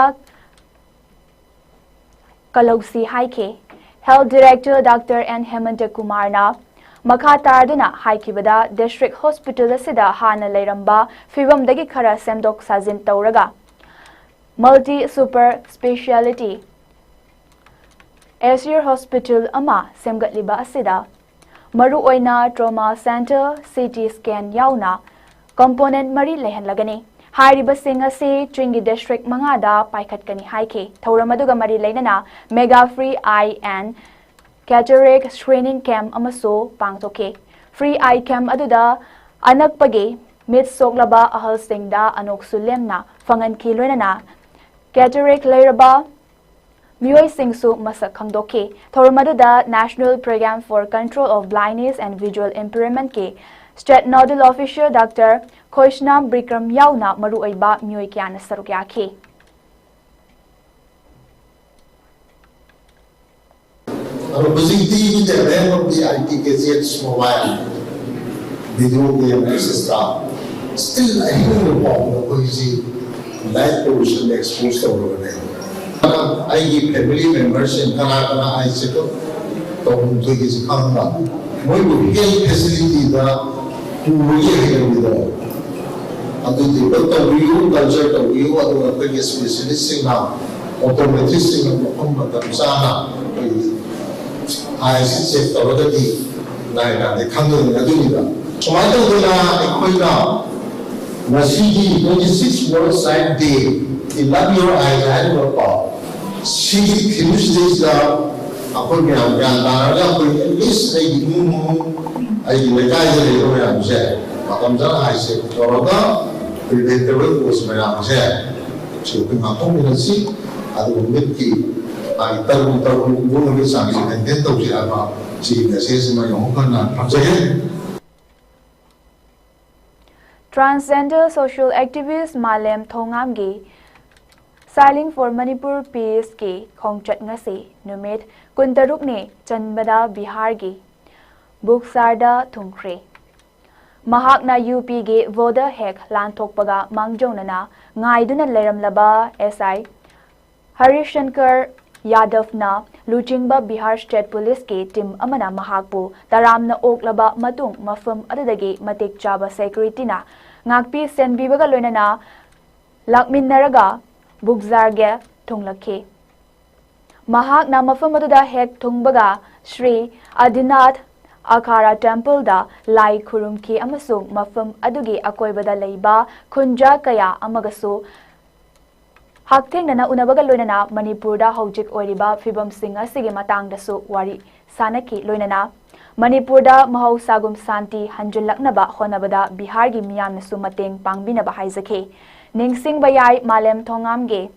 ꯀꯜꯍꯧꯁꯤ ꯍꯥꯏꯈꯤ꯫ Health Director Doctor N Hemanta Kumarꯅ ꯃꯈꯥ ꯇꯥꯗꯨꯅ ꯍꯥꯏꯈꯤꯕꯗ, District Hospital ꯑꯁꯤꯗ ꯍꯥꯟꯅ ꯂꯩꯔꯝꯕ ꯐꯤꯕꯝꯗꯒꯤ ꯈꯔ ꯁꯦꯝꯗꯣꯛ ꯁꯥꯖꯤꯟ ꯇꯧꯔꯒ Multi Super Speciality Asia Hospital ꯑꯃ ꯁꯦꯝꯒꯠꯂꯤꯕ ꯑꯁꯤꯗ ꯃꯔꯨꯑꯣꯏꯅ trauma center, CT scan ꯌꯥꯎꯅ component ꯃꯔꯤ ꯂꯩꯍꯜꯂꯒꯅꯤ꯫ ꯍꯥꯏꯔꯤꯕꯁꯤꯡ ꯑꯁꯤ ꯆꯤꯡꯒꯤ district ꯃꯉꯥꯗ ꯄꯥꯏꯈꯠꯀꯅꯤ ꯍꯥꯏꯈꯤ꯫ ꯊꯧꯔꯝ ꯑꯗꯨꯒ ꯃꯔꯤ ꯂꯩꯅꯅ mega free eye and cataract screening camp ꯑꯃꯁꯨ ꯄꯥꯡꯊꯣꯛꯈꯤ꯫ Free eye camp ꯑꯗꯨꯗ ꯑꯅꯛꯄꯒꯤ ꯃꯤꯠ ꯁꯣꯛꯂꯕ ꯑꯍꯜꯁꯤꯡꯗ ꯑꯅꯣꯛꯁꯨ ꯂꯦꯝꯅ ꯐꯪꯍꯟꯈꯤ꯫ ꯂꯣꯏꯅꯅ cataract ꯂꯩꯔꯕ ꯃꯤꯑꯣꯏꯁꯤꯡꯁꯨ ꯃꯁꯛ ꯈꯪꯗꯣꯛꯈꯤ꯫ ꯊꯧꯔꯝ ꯑꯗꯨꯗ National Program for Control of Blindness and Visual Impairmentꯀꯤ State Nodal Officer Doctor Khoishnam Bikram ꯌꯥꯎꯅ ꯃꯔꯨꯑꯣꯏꯕ ꯃꯤꯑꯣꯏ ꯀꯌꯥꯅ ꯁꯔꯨꯛ ꯌꯥꯈꯤ꯫ ꯑꯗꯣ ꯍꯧꯖꯤꯛꯇꯤ with the help of the I T gadgets, mobile, video game, et cetera, still ꯑꯍꯤꯡ ꯐꯥꯎꯕ ꯑꯩꯈꯣꯏꯁꯤ light pollution expose ꯇꯧꯔꯕꯅꯦ꯫ ꯑꯩꯒꯤ family memberꯁꯤꯡ ꯀꯅꯥ ꯀꯅꯥ eye checkup ꯇꯧꯍꯟꯗꯣꯏꯒꯦꯁꯤ ꯈꯪꯕ, ꯃꯣꯏꯕꯨ health facilityꯗ ꯄꯨꯕꯒꯤ ꯍꯩꯅꯕꯤꯗꯣ ꯑꯗꯨ develop ꯇꯧꯕꯤꯌꯨ, culture ꯇꯧꯕꯤꯌꯨ꯫ ꯑꯗꯨꯒ ꯑꯩꯈꯣꯏꯒꯤ specialistꯁꯤꯡꯅ, optometristꯁꯤꯡꯅ ꯃꯐꯝ ꯃꯇꯝ ꯆꯥꯅ ꯑꯩꯈꯣꯏꯒꯤ eyeꯁꯤ check ꯇꯧꯔꯒꯗꯤ ꯅꯥꯏ ꯅꯥꯗꯦ ꯈꯪꯒꯅꯤ꯫ ꯑꯗꯨꯅꯤꯗ ꯁꯨꯃꯥꯏꯅ ꯇꯧꯗꯅ ꯑꯩꯈꯣꯏꯅ ꯉꯁꯤꯒꯤ twenty six World Sight Day, the Love Your Eyes ꯍꯥꯏꯔꯤꯕꯀꯣ, ꯁꯤꯒꯤ themeꯁꯤꯗꯩꯁꯤꯗ ꯑꯩꯈꯣꯏ ꯃꯌꯥꯝ ꯒ꯭ꯌꯥꯟ ꯇꯥꯔꯒ ꯑꯩꯈꯣꯏ at least ꯑꯩꯒꯤ ꯏꯃꯨꯡ ꯃꯅꯨꯡ, ꯑꯩꯒꯤ ꯂꯩꯀꯥꯏꯗ ꯂꯩꯕ ꯃꯌꯥꯝꯁꯦ ꯃꯇꯝ ꯆꯥꯅ eye check ꯇꯧꯔꯒ preventable cause ꯃꯌꯥꯝꯁꯦ ꯁꯤ ꯑꯩꯈꯣꯏ ꯉꯥꯛꯊꯣꯛꯃꯤꯟꯅꯁꯤ꯫ ꯑꯗꯨꯒ ꯃꯤꯠꯀꯤ ꯃꯥꯒꯤ ꯇꯔꯨ ꯇꯔꯨ ꯎꯕꯒꯤ ꯆꯥꯡꯁꯦ maintain ꯇꯧꯁꯤ ꯍꯥꯏꯕ ꯁꯤꯒꯤ message ꯑꯃ ꯑꯃꯨꯛ ꯍꯟꯅ ꯊꯝꯖꯒꯦ꯫ Transgender social activist ꯃꯥꯂꯦꯝ ꯊꯣꯉꯥꯝꯒꯤ Sailing for Manipur Peaceꯀꯤ ꯈꯣꯡꯆꯠ ꯉꯁꯤ ꯅꯨꯃꯤꯠ ꯀꯨꯟꯇꯔꯨꯛꯅꯤ ꯆꯟꯕꯗ ꯕꯤꯍꯥꯔꯒꯤ ꯕꯨꯛꯁꯥꯔꯗ ꯊꯨꯡꯈ꯭ꯔꯦ꯫ ꯃꯍꯥꯛꯅ UPꯒꯤ voter hack ꯂꯥꯟꯊꯣꯛꯄꯒ ꯃꯥꯡꯖꯧꯅꯅ ꯉꯥꯏꯗꯨꯅ ꯂꯩꯔꯝꯂꯕ SI ꯍꯔꯤꯁꯪꯀꯔ ꯌꯥꯗꯕꯅ ꯂꯨꯆꯤꯡꯕ ꯕꯤꯍꯥꯔ State Policeꯀꯤ team ꯑꯃꯅ ꯃꯍꯥꯛꯄꯨ ꯇꯔꯥꯝꯅ ꯑꯣꯛꯂꯕ ꯃꯇꯨꯡ ꯃꯐꯝ ꯑꯗꯨꯗꯒꯤ ꯃꯇꯤꯛ ꯆꯥꯕ securityꯅ ꯉꯥꯛꯄꯤ ꯁꯦꯟꯕꯤꯕꯒ ꯂꯣꯏꯅꯅ ꯂꯥꯛꯃꯤꯟꯅꯔꯒ ꯕꯨꯛꯖꯥꯔꯒꯦ ꯊꯨꯡꯂꯛꯈꯤ꯫ ꯃꯍꯥꯛꯅ ꯃꯐꯝ ꯑꯗꯨꯗ ꯍꯦꯛ ꯊꯨꯡꯕꯒ ꯁ꯭ꯔꯤ ꯑꯗꯤꯅꯥꯊ ꯑꯈꯥꯔꯥ templeꯗ ꯂꯥꯏ ꯈꯨꯔꯨꯝꯈꯤ ꯑꯃꯁꯨꯡ ꯃꯐꯝ ꯑꯗꯨꯒꯤ ꯑꯀꯣꯏꯕꯗ ꯂꯩꯕ ꯈꯨꯟꯖꯥ ꯀꯌꯥ ꯑꯃꯒꯁꯨ ꯍꯛꯊꯦꯡꯅꯅ ꯎꯅꯕꯒ ꯂꯣꯏꯅꯅ ꯃꯅꯤꯄꯨꯔꯗ ꯍꯧꯖꯤꯛ ꯑꯣꯏꯔꯤꯕ ꯐꯤꯕꯝꯁꯤꯡ ꯑꯁꯤꯒꯤ ꯃꯇꯥꯡꯗꯁꯨ ꯋꯥꯔꯤ ꯁꯥꯅꯈꯤ꯫ ꯂꯣꯏꯅꯅ ꯃꯅꯤꯄꯨꯔꯗ ꯃꯍꯧꯁꯥꯒꯨꯝ ꯁꯥꯟꯇꯤ ꯍꯟꯖꯤꯜꯂꯛꯅꯕ ꯍꯣꯠꯅꯕꯗ ꯕꯤꯍꯥꯔꯒꯤ ꯃꯤꯌꯥꯝꯅꯁꯨ ꯃꯇꯦꯡ ꯄꯥꯡꯕꯤꯅꯕ ꯍꯥꯏꯖꯈꯤ꯫ ꯅꯤꯡꯁꯤꯡꯕ ꯌꯥꯏ, ꯃꯥꯂꯦꯝ ꯊꯣꯉꯥꯝꯒꯤ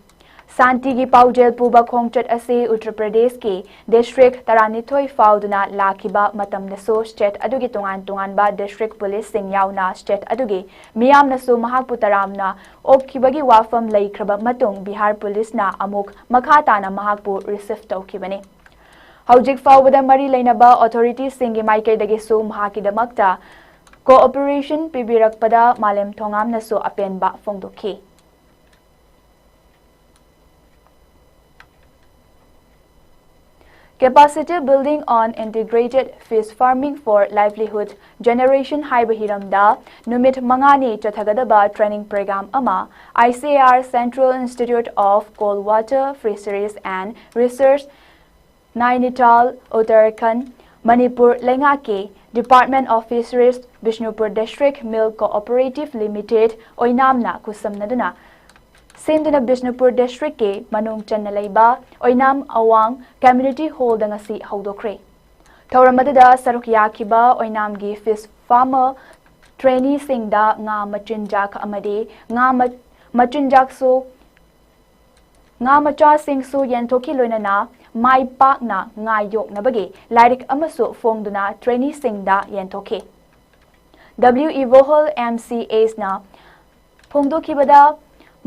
ꯁꯥꯟꯇꯤꯒꯤ ꯄꯥꯎꯖꯦꯜ ꯄꯨꯕ ꯈꯣꯡꯆꯠ ꯑꯁꯤ ꯎꯠꯇꯔ ꯄ꯭ꯔꯗꯦꯁꯀꯤ ꯗꯤꯁꯇ꯭ꯔꯤꯛ ꯇꯔꯥꯅꯤꯊꯣꯏ ꯐꯥꯎꯗꯨꯅ ꯂꯥꯛꯈꯤꯕ ꯃꯇꯝꯗꯁꯨ ꯁ꯭ꯇꯦꯠ ꯑꯗꯨꯒꯤ ꯇꯣꯉꯥꯟ ꯇꯣꯉꯥꯟꯕ ꯗꯤꯁꯇ꯭ꯔꯤꯛ ꯄꯨꯂꯤꯁꯁꯤꯡ ꯌꯥꯎꯅ ꯁ꯭ꯇꯦꯠ ꯑꯗꯨꯒꯤ ꯃꯤꯌꯥꯝꯅꯁꯨ ꯃꯍꯥꯛꯄꯨ ꯇꯔꯥꯝꯅ ꯑꯣꯛꯈꯤꯕꯒꯤ ꯋꯥꯐꯝ ꯂꯩꯈ꯭ꯔꯕ ꯃꯇꯨꯡ ꯕꯤꯍꯥꯔ ꯄꯨꯂꯤꯁꯅ ꯑꯃꯨꯛ ꯃꯈꯥ ꯇꯥꯅ ꯃꯍꯥꯛꯄꯨ ꯔꯤꯁꯤꯚ ꯇꯧꯈꯤꯕꯅꯤ꯫ ꯍꯧꯖꯤꯛ ꯐꯥꯎꯕꯗ ꯃꯔꯤ ꯂꯩꯅꯕ ꯑꯣꯊꯣꯔꯤꯇꯤꯁꯤꯡꯒꯤ ꯃꯥꯏꯀꯩꯗꯒꯤꯁꯨ ꯃꯍꯥꯛꯀꯤꯗꯃꯛꯇ ꯀꯣꯑꯣꯄꯔꯦꯁꯟ ꯄꯤꯕꯤꯔꯛꯄꯗ ꯃꯥꯂꯦꯝ ꯊꯣꯉꯥꯝꯅꯁꯨ ꯑꯄꯦꯟꯕ ꯐꯣꯡꯗꯣꯛꯈꯤ꯫ Capacity Building on Integrated Fish Farming for Livelihood Generation ꯍꯥꯏꯕ ꯍꯤꯔꯝꯗ ꯅꯨꯃꯤꯠ ꯃꯉꯥꯅꯤ ꯆꯠꯊꯒꯗꯕ ꯇ꯭ꯔꯦꯅꯤꯡ ꯄ꯭ꯔꯣꯒ꯭ꯔꯥꯝ ꯑꯃ ICAR Central Institute of Cold Water Fisheries and Research, Nainital, Uttarakhand, Manipur ꯂꯩꯉꯥꯛꯀꯤ Department of Fisheries, Bishnupur District Milk Cooperative Limited, ꯑꯣꯏꯅꯥꯝꯅ ꯈꯨꯠꯁꯝꯅꯗꯨꯅ ꯁꯦꯝꯗꯨꯅ ꯕꯤꯁꯅꯨꯄꯨꯔ ꯗꯤꯁꯇ꯭ꯔꯤꯛꯀꯤ ꯃꯅꯨꯡ ꯆꯟꯅ ꯂꯩꯕ ꯑꯣꯏꯅꯥꯝ ꯑꯋꯥꯡ ꯀꯝꯃ꯭ꯌꯨꯅꯤꯇꯤ ꯍꯣꯜꯗ ꯉꯁꯤ ꯍꯧꯗꯣꯛꯈ꯭ꯔꯦ꯫ ꯊꯧꯔꯝ ꯑꯗꯨꯗ ꯁꯔꯨꯛ ꯌꯥꯈꯤꯕ ꯑꯣꯏꯅꯥꯝꯒꯤ ꯐꯤꯁ ꯐꯥꯔꯃꯔ ꯇ꯭ꯔꯦꯅꯤꯁꯤꯡꯗ ꯉꯥ ꯃꯆꯤꯟꯖꯥꯛ ꯑꯃꯗꯤ ꯉꯥ ꯃ-, ꯃꯆꯤꯟꯖꯥꯛꯁꯨ, ꯉꯥ ꯃꯆꯥꯁꯤꯡꯁꯨ ꯌꯦꯟꯊꯣꯛꯈꯤ, ꯂꯣꯏꯅꯅ ꯃꯥꯏ ꯄꯥꯛꯅ ꯉꯥ ꯌꯣꯛꯅꯕꯒꯤ ꯂꯥꯏꯔꯤꯛ ꯑꯃꯁꯨ ꯐꯣꯡꯗꯨꯅ ꯇ꯭ꯔꯦꯅꯤꯁꯤꯡꯗ ꯌꯦꯟꯊꯣꯛꯈꯤ꯫ W E Vohol M C As ꯅ ꯐꯣꯡꯗꯣꯛꯈꯤꯕꯗ,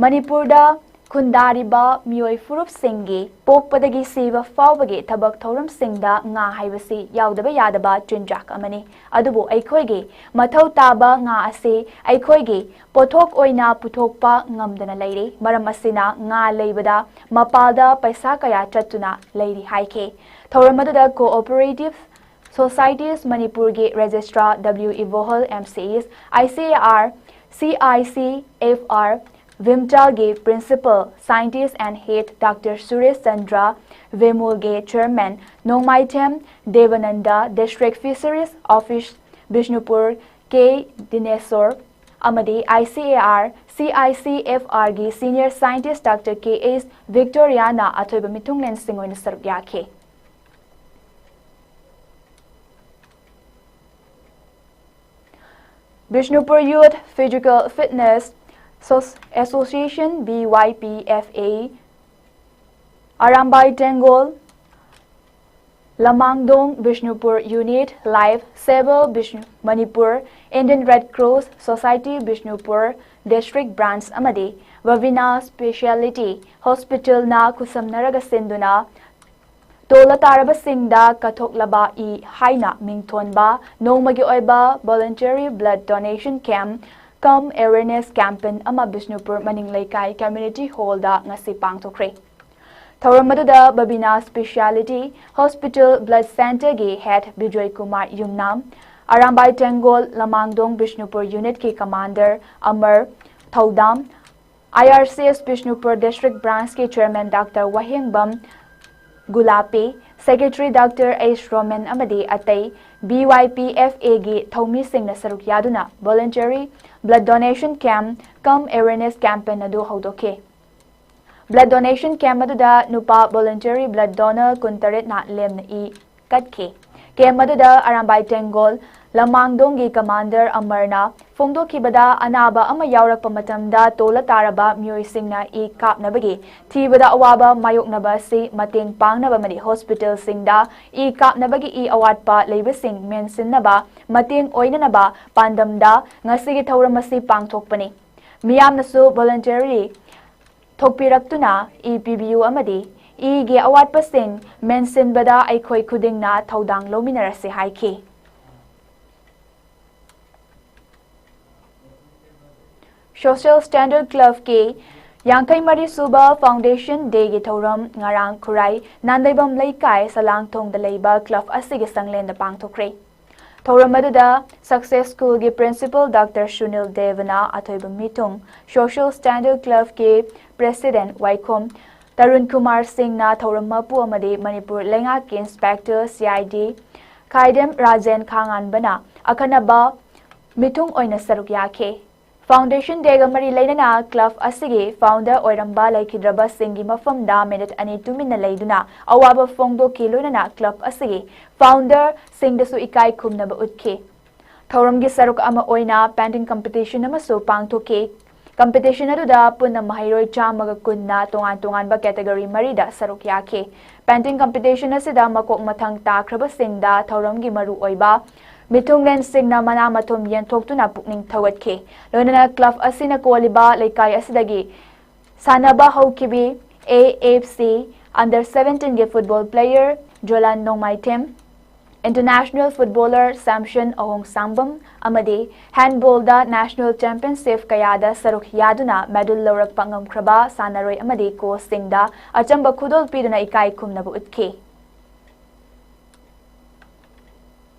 ꯃꯅꯤꯄꯨꯔꯗ ꯈꯨꯟꯗꯥꯔꯤꯕ ꯃꯤꯑꯣꯏ ꯐꯨꯔꯨꯞꯁꯤꯡꯒꯤ ꯄꯣꯛꯄꯗꯒꯤ ꯁꯤꯕ ꯐꯥꯎꯕꯒꯤ ꯊꯕꯛ ꯊꯧꯔꯝꯁꯤꯡꯗ ꯉꯥ ꯍꯥꯏꯕꯁꯤ ꯌꯥꯎꯗꯕ ꯌꯥꯗꯕ ꯆꯤꯟꯖꯥꯛ ꯑꯃꯅꯤ꯫ ꯑꯗꯨꯕꯨ ꯑꯩꯈꯣꯏꯒꯤ ꯃꯊꯧ ꯇꯥꯕ ꯉꯥ ꯑꯁꯤ ꯑꯩꯈꯣꯏꯒꯤ ꯄꯣꯠꯊꯣꯛ ꯑꯣꯏꯅ ꯄꯨꯊꯣꯛꯄ ꯉꯝꯗꯅ ꯂꯩꯔꯤ꯫ ꯃꯔꯝ ꯑꯁꯤꯅ ꯉꯥ ꯂꯩꯕꯗ ꯃꯄꯥꯜꯗ ꯄꯩꯁꯥ ꯀꯌꯥ ꯆꯠꯇꯨꯅ ꯂꯩꯔꯤ ꯍꯥꯏꯈꯤ꯫ ꯊꯧꯔꯝ ꯑꯗꯨꯗ Cooperative Societies ꯃꯅꯤꯄꯨꯔꯒꯤ Registrar W E Vohol M C As, I C A R, C I C F R, ꯚꯤꯝꯆꯥꯜꯒꯤ Principal Scientist and Head Doctor Suresh Chandra, ꯚꯦꯃꯨꯜꯒꯤ Chairman Nongmaithem ꯗꯦꯕꯅꯟꯗ, District Fisheries Office Bishnupur ꯀꯦ ꯗꯤꯅꯦꯁꯣꯔ ꯑꯃꯗꯤ I C A R, C I C F R ꯒꯤ Senior Scientist Doctor K H ꯚꯤꯛꯇꯣꯔꯤꯌꯥꯅ ꯑꯊꯣꯏꯕ ꯃꯤꯊꯨꯡꯂꯦꯟꯁꯤꯡ ꯑꯣꯏꯅ ꯁꯔꯨꯛ ꯌꯥꯈꯤ꯫ Bishnupur Youth Physical Fitness Association B Y P F A, Arambai Tenggol, Lamangdong Bishnupur Unit, Life Saver Bishnu Manipur, Indian Red Cross Society Bishnupur District Branch ꯑꯃꯗꯤ Vavina Speciality Hospitalꯅ ꯈꯨꯠꯁꯝꯅꯔꯒ ꯁꯤꯟꯗꯨꯅ ꯇꯣꯜꯂ ꯇꯥꯔꯕꯁꯤꯡꯗ ꯀꯠꯊꯣꯛꯂꯕ E ꯍꯥꯏꯅ ꯃꯤꯡꯊꯣꯟꯕ ꯅꯣꯡꯃꯒꯤ ꯑꯣꯏꯕ Voluntary Blood Donation Camp cum Awareness Campaign ꯑꯃ ꯕꯤꯁꯅꯨꯄꯨꯔ ꯃꯅꯤꯡ ꯂꯩꯀꯥꯏ Community Hallꯗ ꯉꯁꯤ ꯄꯥꯡꯊꯣꯛꯈ꯭ꯔꯦ꯫ ꯊꯧꯔꯝ ꯑꯗꯨꯗ Vavina Speciality Hospital Blood Centreꯒꯤ Head Bijoy Kumar ꯌꯨꯝꯅꯥꯝ, ꯑꯔꯥꯝꯕꯥꯏ ꯇꯦꯡꯒꯣꯜ ꯂꯃꯥꯡꯗꯣꯡ ꯕꯤꯁꯅꯨꯄꯨꯔ Unitꯀꯤ Commander ꯑꯃꯔ ꯊꯧꯗꯥꯝ, I R C S Bishnupur District Branchꯀꯤ Chairman Doctor Wahengbam ꯒꯨꯂꯥꯄꯤ, Secretary Doctor H Roman ꯑꯃꯗꯤ ꯑꯇꯩ B Y P F Aꯒꯤ ꯊꯧꯃꯤꯁꯤꯡꯅ ꯁꯔꯨꯛ ꯌꯥꯗꯨꯅ Voluntary Blood Donation Camp cum Awareness Campaign ꯑꯗꯨ ꯍꯧꯗꯣꯛꯈꯤ꯫ Blood Donation Camp ꯑꯗꯨꯗ ꯅꯨꯄꯥ Voluntary Blood Donor ꯀꯨꯟꯇꯔꯦꯠꯅ ꯂꯦꯝꯅ E ꯀꯠꯈꯤ꯫ Camp ꯑꯗꯨꯗ Arambai ꯇꯦꯡꯒꯣꯜ ꯂꯃꯥꯡꯗꯣꯡꯒꯤ Commander ꯑꯃꯔꯅ ꯐꯣꯡꯗꯣꯛꯈꯤꯕꯗ, ꯑꯅꯥꯕ ꯑꯃ ꯌꯥꯎꯔꯛꯄ ꯃꯇꯝꯗ ꯇꯣꯜꯂ ꯇꯥꯔꯕ ꯃꯤꯑꯣꯏꯁꯤꯡꯅ ꯏ ꯀꯥꯞꯅꯕꯒꯤ ꯊꯤꯕꯗ ꯑꯋꯥꯕ ꯃꯥꯌꯣꯛꯅꯕ ꯑꯁꯤ ꯃꯇꯦꯡ ꯄꯥꯡꯅꯕ ꯑꯃꯗꯤ Hospitalꯁꯤꯡꯗ ꯏ ꯀꯥꯞꯅꯕꯒꯤ ꯏ ꯑꯋꯥꯠꯄ ꯂꯩꯕꯁꯤꯡ ꯃꯦꯟꯁꯤꯟꯅꯕ ꯃꯇꯦꯡ ꯑꯣꯏꯅꯅꯕ ꯄꯥꯟꯗꯝꯗ ꯉꯁꯤꯒꯤ ꯊꯧꯔꯝ ꯑꯁꯤ ꯄꯥꯡꯊꯣꯛꯄꯅꯤ꯫ ꯃꯤꯌꯥꯝꯅꯁꯨ Voluntary ꯊꯣꯛꯄꯤꯔꯛꯇꯨꯅ ꯏ ꯄꯤꯕꯤꯌꯨ ꯑꯃꯗꯤ ꯏꯒꯤ ꯑꯋꯥꯠꯄꯁꯤꯡ ꯃꯦꯟꯁꯤꯟꯕꯗ ꯑꯩꯈꯣꯏ ꯈꯨꯗꯤꯡꯅ ꯊꯧꯗꯥꯡ ꯂꯧꯃꯤꯟꯅꯔꯁꯤ ꯍꯥꯏꯈꯤ꯫ Social Standard Clubꯀꯤ ꯌꯥꯡꯈꯩ ꯃꯔꯤ ꯁꯨꯕ Foundation Dayꯒꯤ ꯊꯧꯔꯝ ꯉꯔꯥꯡ ꯈꯨꯔꯥꯏ ꯅꯥꯟꯗꯩꯕꯝ ꯂꯩꯀꯥꯏ ꯁꯂꯥꯡꯊꯣꯡꯗ ꯂꯩꯕ club ꯑꯁꯤꯒꯤ ꯁꯪꯂꯦꯟꯗ ꯄꯥꯡꯊꯣꯛꯈ꯭ꯔꯦ꯫ ꯊꯧꯔꯝ ꯑꯗꯨꯗ Success Schoolꯒꯤ Principal Doctor ꯁꯨꯅꯤꯜ ꯗꯦꯕꯅ ꯑꯊꯣꯏꯕ ꯃꯤꯊꯨꯡ, Social Standard Clubꯀꯤ President ꯋꯥꯏꯈꯣꯝ ꯇꯔꯨꯟ ꯀꯨꯃꯥꯔ ꯁꯤꯡꯅ ꯊꯧꯔꯝ ꯃꯄꯨ ꯑꯃꯗꯤ ꯃꯅꯤꯄꯨꯔ ꯂꯩꯉꯥꯛꯀꯤ Inspector C I D ꯈꯥꯏꯗꯦꯝ ꯔꯥꯖꯦꯟ ꯈꯥꯉꯥꯟꯕꯅ ꯑꯈꯟꯅꯕ ꯃꯤꯊꯨꯡ ꯑꯣꯏꯅ ꯁꯔꯨꯛ ꯌꯥꯈꯤ꯫ Foundation Dayꯒ ꯃꯔꯤ ꯂꯩꯅꯅ club ꯑꯁꯤꯒꯤ founder ꯑꯣꯏꯔꯝꯕ ꯂꯩꯈꯤꯗ꯭ꯔꯕꯁꯤꯡꯒꯤ ꯃꯐꯝꯗ minute ꯑꯅꯤ ꯇꯨꯃꯤꯟꯅ ꯂꯩꯗꯨꯅ ꯑꯋꯥꯕ ꯐꯣꯡꯗꯣꯛꯈꯤ, ꯂꯣꯏꯅꯅ club ꯑꯁꯤꯒꯤ founderꯁꯤꯡꯗꯁꯨ ꯏꯀꯥꯏ ꯈꯨꯝꯅꯕ ꯎꯠꯈꯤ꯫ ꯊꯧꯔꯝꯒꯤ ꯁꯔꯨꯛ ꯑꯃ ꯑꯣꯏꯅ painting competition ꯑꯃꯁꯨ ꯄꯥꯡꯊꯣꯛꯈꯤ꯫ Competition ꯑꯗꯨꯗ ꯄꯨꯟꯅ ꯃꯍꯩꯔꯣꯏ ꯆꯥꯝꯃꯒ ꯀꯨꯟꯅ ꯇꯣꯉꯥꯟ ꯇꯣꯉꯥꯟꯕ category ꯃꯔꯤꯗ ꯁꯔꯨꯛ ꯌꯥꯈꯤ꯫ Painting competition ꯑꯁꯤꯗ ꯃꯀꯣꯛ ꯃꯊꯪ ꯇꯥꯈ꯭ꯔꯕꯁꯤꯡꯗ ꯊꯧꯔꯝꯒꯤ ꯃꯔꯨꯑꯣꯏꯕ ꯃꯤꯊꯨꯡꯂꯦꯟꯁꯤꯡꯅ ꯃꯅꯥ ꯃꯊꯨꯝ ꯌꯦꯟꯊꯣꯛꯇꯨꯅ ꯄꯨꯛꯅꯤꯡ ꯊꯧꯒꯠꯈꯤ꯫ ꯂꯣꯏꯅꯅ club ꯑꯁꯤꯅ ꯀꯣꯜꯂꯤꯕ ꯂꯩꯀꯥꯏ ꯑꯁꯤꯗꯒꯤ ꯁꯥꯟꯅꯕ ꯍꯧꯈꯤꯕꯤ A F C under seventeenꯒꯤ football player ꯖꯣꯂꯥꯟ Nongmaithem, international footballer ꯁꯥꯝꯁꯟ ꯑꯍꯣꯡꯁꯥꯡꯕꯝ ꯑꯃꯗꯤ handballꯗ national championship ꯀꯌꯥꯗ ꯁꯔꯨꯛ ꯌꯥꯗꯨꯅ medal ꯂꯧꯔꯛꯄ ꯉꯝꯈ꯭ꯔꯕ ꯁꯥꯟꯅꯔꯣꯏ ꯑꯃꯗꯤ coachꯁꯤꯡꯗ ꯑꯆꯝꯕ ꯈꯨꯗꯣꯜ ꯄꯤꯗꯨꯅ ꯏꯀꯥꯏ ꯈꯨꯝꯅꯕ ꯎꯠꯈꯤ꯫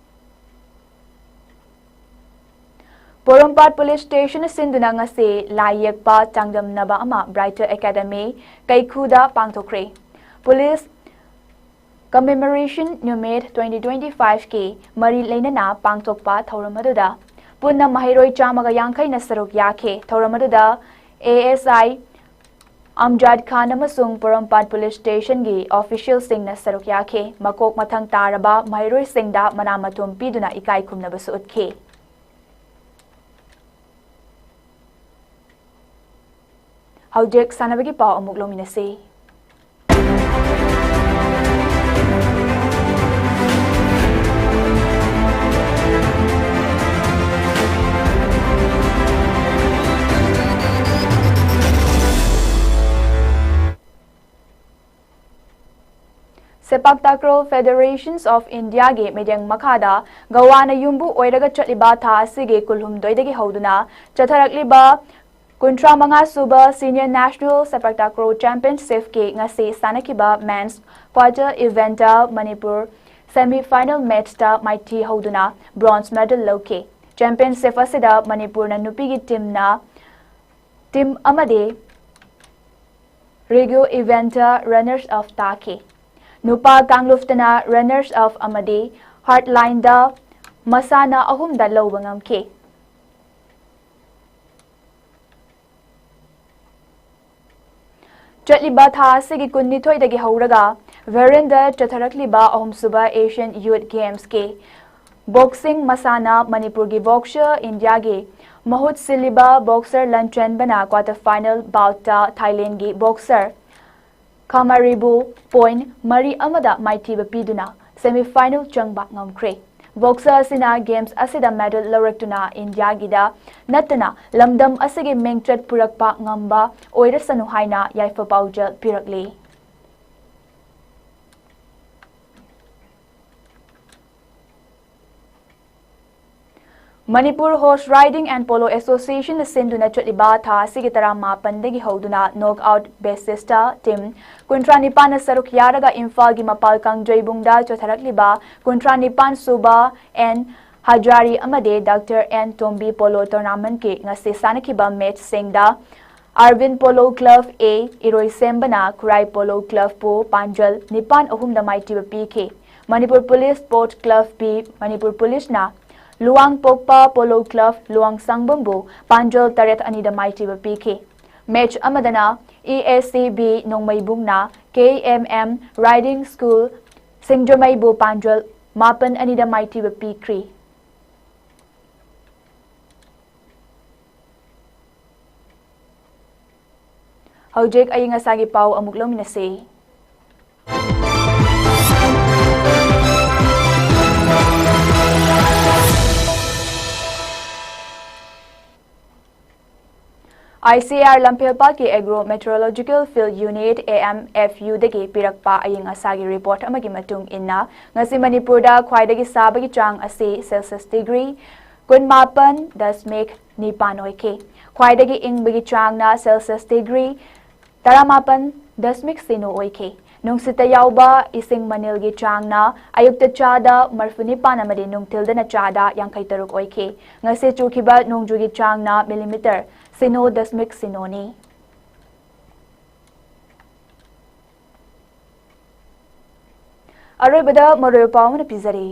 ꯄꯣꯔꯣꯝꯄꯥꯠ police station ꯁꯤꯟꯗꯨꯅ ꯉꯁꯤ ꯂꯥꯏ ꯌꯦꯛꯄ ꯆꯥꯡꯗꯝꯅꯕ ꯑꯃ Brighter Academy ꯀꯩꯈꯨꯗ ꯄꯥꯡꯊꯣꯛꯈ꯭ꯔꯦ꯫ Police Commemoration ꯅꯨꯃꯤꯠ twenty twenty fiveꯀꯤ ꯃꯔꯤ ꯂꯩꯅꯅ ꯄꯥꯡꯊꯣꯛꯄ ꯊꯧꯔꯝ ꯑꯗꯨꯗ ꯄꯨꯟꯅ ꯃꯍꯩꯔꯣꯏ ꯆꯥꯝꯃꯒ ꯌꯥꯡꯈꯩꯅ ꯁꯔꯨꯛ ꯌꯥꯈꯤ꯫ ꯊꯧꯔꯝ ꯑꯗꯨꯗ A S I ꯑꯝꯖꯥꯗ ꯈꯥꯟ ꯑꯃꯁꯨꯡ ꯄꯣꯔꯣꯝꯄꯥꯠ police stationꯒꯤ officialꯁꯤꯡꯅ ꯁꯔꯨꯛ ꯌꯥꯈꯤ꯫ ꯃꯀꯣꯛ ꯃꯊꯪ ꯇꯥꯔꯕ ꯃꯍꯩꯔꯣꯏꯁꯤꯡꯗ ꯃꯅꯥ ꯃꯊꯨꯝ ꯄꯤꯗꯨꯅ ꯏꯀꯥꯏ ꯈꯨꯝꯅꯕꯁꯨ ꯎꯠꯈꯤ꯫ ꯍꯧꯖꯤꯛ ꯁꯥꯟꯅꯕꯒꯤ ꯄꯥꯎ ꯑꯃꯨꯛ ꯂꯧꯃꯤꯟꯅꯁꯤ꯫ Sepak Takraw Federations of Indiaꯒꯤ ꯃꯤꯠꯌꯦꯡ ꯃꯈꯥꯗ ꯒꯋꯥꯅ ꯌꯨꯝꯕꯨ ꯑꯣꯏꯔꯒ ꯆꯠꯂꯤꯕ ꯊꯥ ꯑꯁꯤꯒꯤ ꯀꯨꯟꯍꯨꯝꯗꯣꯏꯗꯒꯤ ꯍꯧꯗꯨꯅ ꯆꯠꯊꯔꯛꯂꯤꯕ ꯀꯨꯟꯊ꯭ꯔꯥ ꯃꯉꯥ ꯁꯨꯕ Senior National Sepak Takraw Championshipꯀꯤ ꯉꯁꯤ ꯁꯥꯟꯅꯈꯤꯕ men's quarter eventꯇ Manipur semi final matchꯇ ꯃꯥꯏꯊꯤ ꯍꯧꯗꯨꯅ bronze medal ꯂꯧꯈꯤ꯫ Championship ꯑꯁꯤꯗ ꯃꯅꯤꯄꯨꯔꯅ ꯅꯨꯄꯤꯒꯤ teamꯅ, team ꯑꯃꯗꯤ Reggae eventꯇ runners up ꯇꯥꯈꯤ꯫ ꯅꯨꯄꯥ ꯀꯥꯡꯂꯨꯞꯇꯅ runners up ꯑꯃꯗꯤ hurdlingꯗ ꯃꯁꯥꯟꯅ ꯑꯍꯨꯝꯗ ꯂꯧꯕ ꯉꯝꯈꯤ꯫ ꯆꯠꯂꯤꯕ ꯊꯥ ꯑꯁꯤꯒꯤ ꯀꯨꯟꯅꯤꯊꯣꯏꯗꯒꯤ ꯍꯧꯔꯒ ꯕꯍꯔꯦꯟꯗ ꯆꯠꯊꯔꯛꯂꯤꯕ ꯑꯍꯨꯝꯁꯨꯕ Asian Youth Gamesꯀꯤ boxing ꯃꯁꯥꯟꯅ ꯃꯅꯤꯄꯨꯔꯒꯤ boxer Indiaꯒꯤ ꯃꯍꯨꯠ ꯁꯤꯜꯂꯤꯕ boxer ꯂꯟꯆꯦꯟꯕꯅ quarter final boutꯇ Thailandꯒꯤ boxer ꯈꯥꯃꯥꯔꯤꯕꯨ point ꯃꯔꯤ ꯑꯃꯗ ꯃꯥꯏꯊꯤꯕ ꯄꯤꯗꯨꯅ semi final ꯆꯪꯕ ꯉꯝꯈ꯭ꯔꯦ꯫ Boxer ꯑꯁꯤꯅ games ꯑꯁꯤꯗ medal ꯂꯧꯔꯛꯇꯨꯅ ꯏꯟꯗꯤꯌꯥꯒꯤꯗ ꯅꯠꯇꯅ ꯂꯝꯗꯝ ꯑꯁꯤꯒꯤ ꯃꯤꯡꯆꯠ ꯄꯨꯔꯛꯄ ꯉꯝꯕ ꯑꯣꯏꯔꯁꯅꯨ ꯍꯥꯏꯅ ꯌꯥꯏꯐ ꯄꯥꯎꯖꯦꯜ ꯄꯤꯔꯛꯂꯤ꯫ Manipur Horse Riding and Polo Associationꯅ ꯁꯤꯟꯗꯨꯅ ꯆꯠꯂꯤꯕ ꯊꯥ ꯑꯁꯤꯒꯤ ꯇꯔꯥꯃꯥꯄꯟꯗꯒꯤ ꯍꯧꯗꯨꯅ knockout basisꯇ team ꯀꯨꯟꯊ꯭ꯔꯥ ꯅꯤꯄꯥꯟꯅ ꯁꯔꯨꯛ ꯌꯥꯔꯒ ꯏꯝꯐꯥꯜꯒꯤ ꯃꯄꯥꯜ ꯀꯥꯡꯖꯩꯕꯨꯡꯗ ꯆꯠꯊꯔꯛꯂꯤꯕ ꯀꯨꯟꯊ꯭ꯔꯥ ꯅꯤꯄꯥꯟ ꯁꯨꯕ ꯑꯦꯟ ꯍꯖꯥꯔꯤ ꯑꯃꯗꯤ ꯗꯥꯛꯇꯔ ꯑꯦꯟ ꯇꯣꯝꯕꯤ polo tournamentꯀꯤ ꯉꯁꯤ ꯁꯥꯟꯅꯈꯤꯕ matchꯁꯤꯡꯗ Arvind Polo Club A, ꯏꯔꯣꯏꯁꯦꯝꯕꯅ Khurai Polo Clubꯄꯨ ꯄꯥꯟꯖꯜ ꯅꯤꯄꯥꯟ ꯑꯍꯨꯝꯗ ꯃꯥꯏꯊꯤꯕ ꯄꯤꯈꯤ꯫ Manipur Police Sport Club B, Manipur ꯄꯨꯂꯤꯁꯅ ꯂꯨꯋꯥꯡꯄꯣꯛꯄ Polo Club, ꯂꯨꯋꯥꯡꯁꯪꯕꯝꯕꯨ ꯄꯥꯟꯖꯜ ꯇꯔꯦꯠ ꯑꯅꯤꯗ ꯃꯥꯏꯊꯤꯕ ꯄꯤꯈꯤ꯫ Match ꯑꯃꯗꯅ E A C B ꯅꯣꯡꯃꯩꯕꯨꯡꯅ K M M Riding School ꯁꯤꯡꯖꯃꯩꯕꯨ ꯄꯥꯟꯖꯜ ꯃꯥꯄꯟ ꯑꯅꯤꯗ ꯃꯥꯏꯊꯤꯕ ꯄꯤꯈ꯭ꯔꯤ꯫ ꯍꯧꯖꯤꯛ ꯑꯏꯪ ꯑꯁꯥꯒꯤ ꯄꯥꯎ ꯑꯃꯨꯛ ꯂꯧꯃꯤꯟꯅꯁꯤ꯫ I C A R ꯂꯝꯐꯦꯜꯄꯥꯠꯀꯤ Agro Meteorological Field Unit, A M F Uꯗꯒꯤ ꯄꯤꯔꯛꯄ ꯑꯏꯪ ꯑꯁꯥꯒꯤ report ꯑꯃꯒꯤ ꯃꯇꯨꯡ ꯏꯟꯅ, ꯉꯁꯤ ꯃꯅꯤꯄꯨꯔꯗ ꯈ꯭ꯋꯥꯏꯗꯒꯤ ꯁꯥꯕꯒꯤ ꯆꯥꯡ ꯑꯁꯤ Celsius degree ꯀꯨꯟꯃꯥꯄꯟ ꯗꯁꯃꯤꯛ ꯅꯤꯄꯥꯟ ꯑꯣꯏꯈꯤ꯫ ꯈ꯭ꯋꯥꯏꯗꯒꯤ ꯏꯪꯕꯒꯤ ꯆꯥꯡꯅ Celsius degree ꯇꯔꯥꯃꯥꯄꯟ ꯗꯁꯃꯤꯛ ꯁꯤꯅꯣ ꯑꯣꯏꯈꯤ꯫ ꯅꯨꯡꯁꯤꯠꯇ ꯌꯥꯎꯕ ꯏꯁꯤꯡ ꯃꯅꯤꯜꯒꯤ ꯆꯥꯡꯅ ꯑꯌꯨꯛꯇ ꯆꯥꯗ ꯃꯔꯤꯐꯨ ꯅꯤꯄꯥꯟ ꯑꯃꯗꯤ ꯅꯨꯡꯊꯤꯜꯗꯅ ꯆꯥꯗ ꯌꯥꯡꯈꯩ ꯇꯔꯨꯛ ꯑꯣꯏꯈꯤ꯫ ꯉꯁꯤ ꯆꯨꯈꯤꯕ ꯅꯣꯡꯖꯨꯒꯤ ꯆꯥꯡꯅ millimeter ꯁꯤꯅꯣ ꯗꯁꯃꯤꯛ ꯁꯤꯅꯣꯅꯤ꯫ ꯑꯔꯣꯏꯕꯗ ꯃꯔꯨꯑꯣꯏꯕ ꯄꯥꯎ ꯑꯃꯅ ꯄꯤꯖꯔꯤ꯫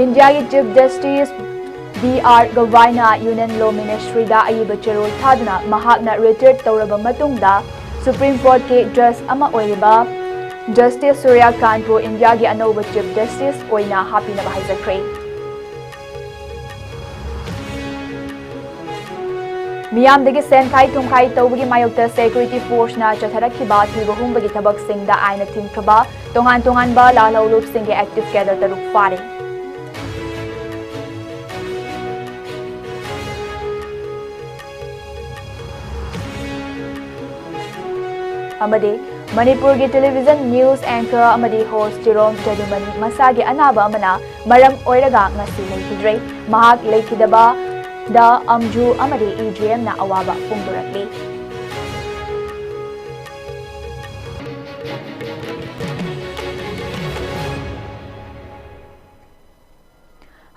ꯏꯟꯗꯤꯌꯥꯒꯤ Chief Justice ꯕꯤ ꯑꯥꯔ ꯒꯚꯥꯏꯅ Union Law Ministryꯗ ꯑꯏꯕ ꯆꯦꯔꯣꯜ ꯊꯥꯗꯨꯅ ꯃꯍꯥꯛꯅ retire ꯇꯧꯔꯕ ꯃꯇꯨꯡꯗ Supreme Courtꯀꯤ judge ꯑꯃ ꯑꯣꯏꯔꯤꯕ Justice ꯁꯨꯔ꯭ꯌꯀꯥꯟꯠꯄꯨ ꯏꯟꯗꯤꯌꯥꯒꯤ ꯑꯅꯧꯕ Chief Justice ꯑꯣꯏꯅ ꯍꯥꯞꯄꯤꯅꯕ ꯍꯥꯏꯖꯈ꯭ꯔꯦ꯫ ꯃꯤꯌꯥꯝꯗꯒꯤ ꯁꯦꯟ ꯈꯥꯏ ꯊꯨꯝ ꯈꯥꯏ ꯇꯧꯕꯒꯤ ꯃꯥꯌꯣꯛꯇ security forceꯅ ꯆꯠꯊꯔꯛꯈꯤꯕ ꯊꯤꯕ ꯍꯨꯝꯕꯒꯤ ꯊꯕꯛꯁꯤꯡꯗ ꯑꯥꯏꯟꯅ ꯊꯤꯡꯈ꯭ꯔꯕ ꯇꯣꯉꯥꯟ ꯇꯣꯉꯥꯟꯕ ꯂꯥꯜꯍꯧꯂꯨꯞꯁꯤꯡꯒꯤ active cadre ꯇꯔꯨꯛ ꯐꯥꯔꯦ꯫ ꯑꯃꯗꯤ ꯃꯅꯤꯄꯨꯔꯒꯤ television news anchor ꯑꯃꯗꯤ host ꯖꯦꯔꯣꯝ ꯖꯗꯨꯃꯅꯤ ꯃꯁꯥꯒꯤ ꯑꯅꯥꯕ ꯑꯃꯅ ꯃꯔꯝ ꯑꯣꯏꯔꯒ ꯉꯁꯤ ꯂꯩꯈꯤꯗ꯭ꯔꯦ꯫ ꯃꯍꯥꯛ ꯂꯩꯈꯤꯗꯕꯗ ꯑꯝꯖꯨ ꯑꯃꯗꯤ ꯏ ꯖꯤ ꯑꯦꯝꯅ ꯑꯋꯥꯕ ꯐꯣꯡꯗꯣꯔꯛꯂꯤ꯫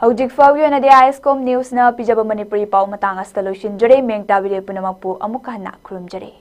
ꯍꯧꯖꯤꯛ ꯐꯥꯎꯒꯤ ꯑꯣꯏꯅꯗꯤ ꯑꯥꯏ ꯑꯦꯁ ꯀꯣꯝ ꯅ꯭ꯌꯨꯁꯅ ꯄꯤꯖꯕ ꯃꯅꯤꯄꯨꯔꯤ ꯄꯥꯎ ꯃꯇꯥꯡ ꯑꯁꯤꯗ ꯂꯣꯏꯁꯤꯟꯖꯔꯦ꯫ ꯃꯤꯌꯦꯡ ꯇꯥꯕꯤꯔꯦ ꯄꯨꯝꯅꯃꯛꯄꯨ ꯑꯃꯨꯛꯀ ꯍꯟꯅ ꯈꯨꯔꯨꯝꯖꯔꯤ꯫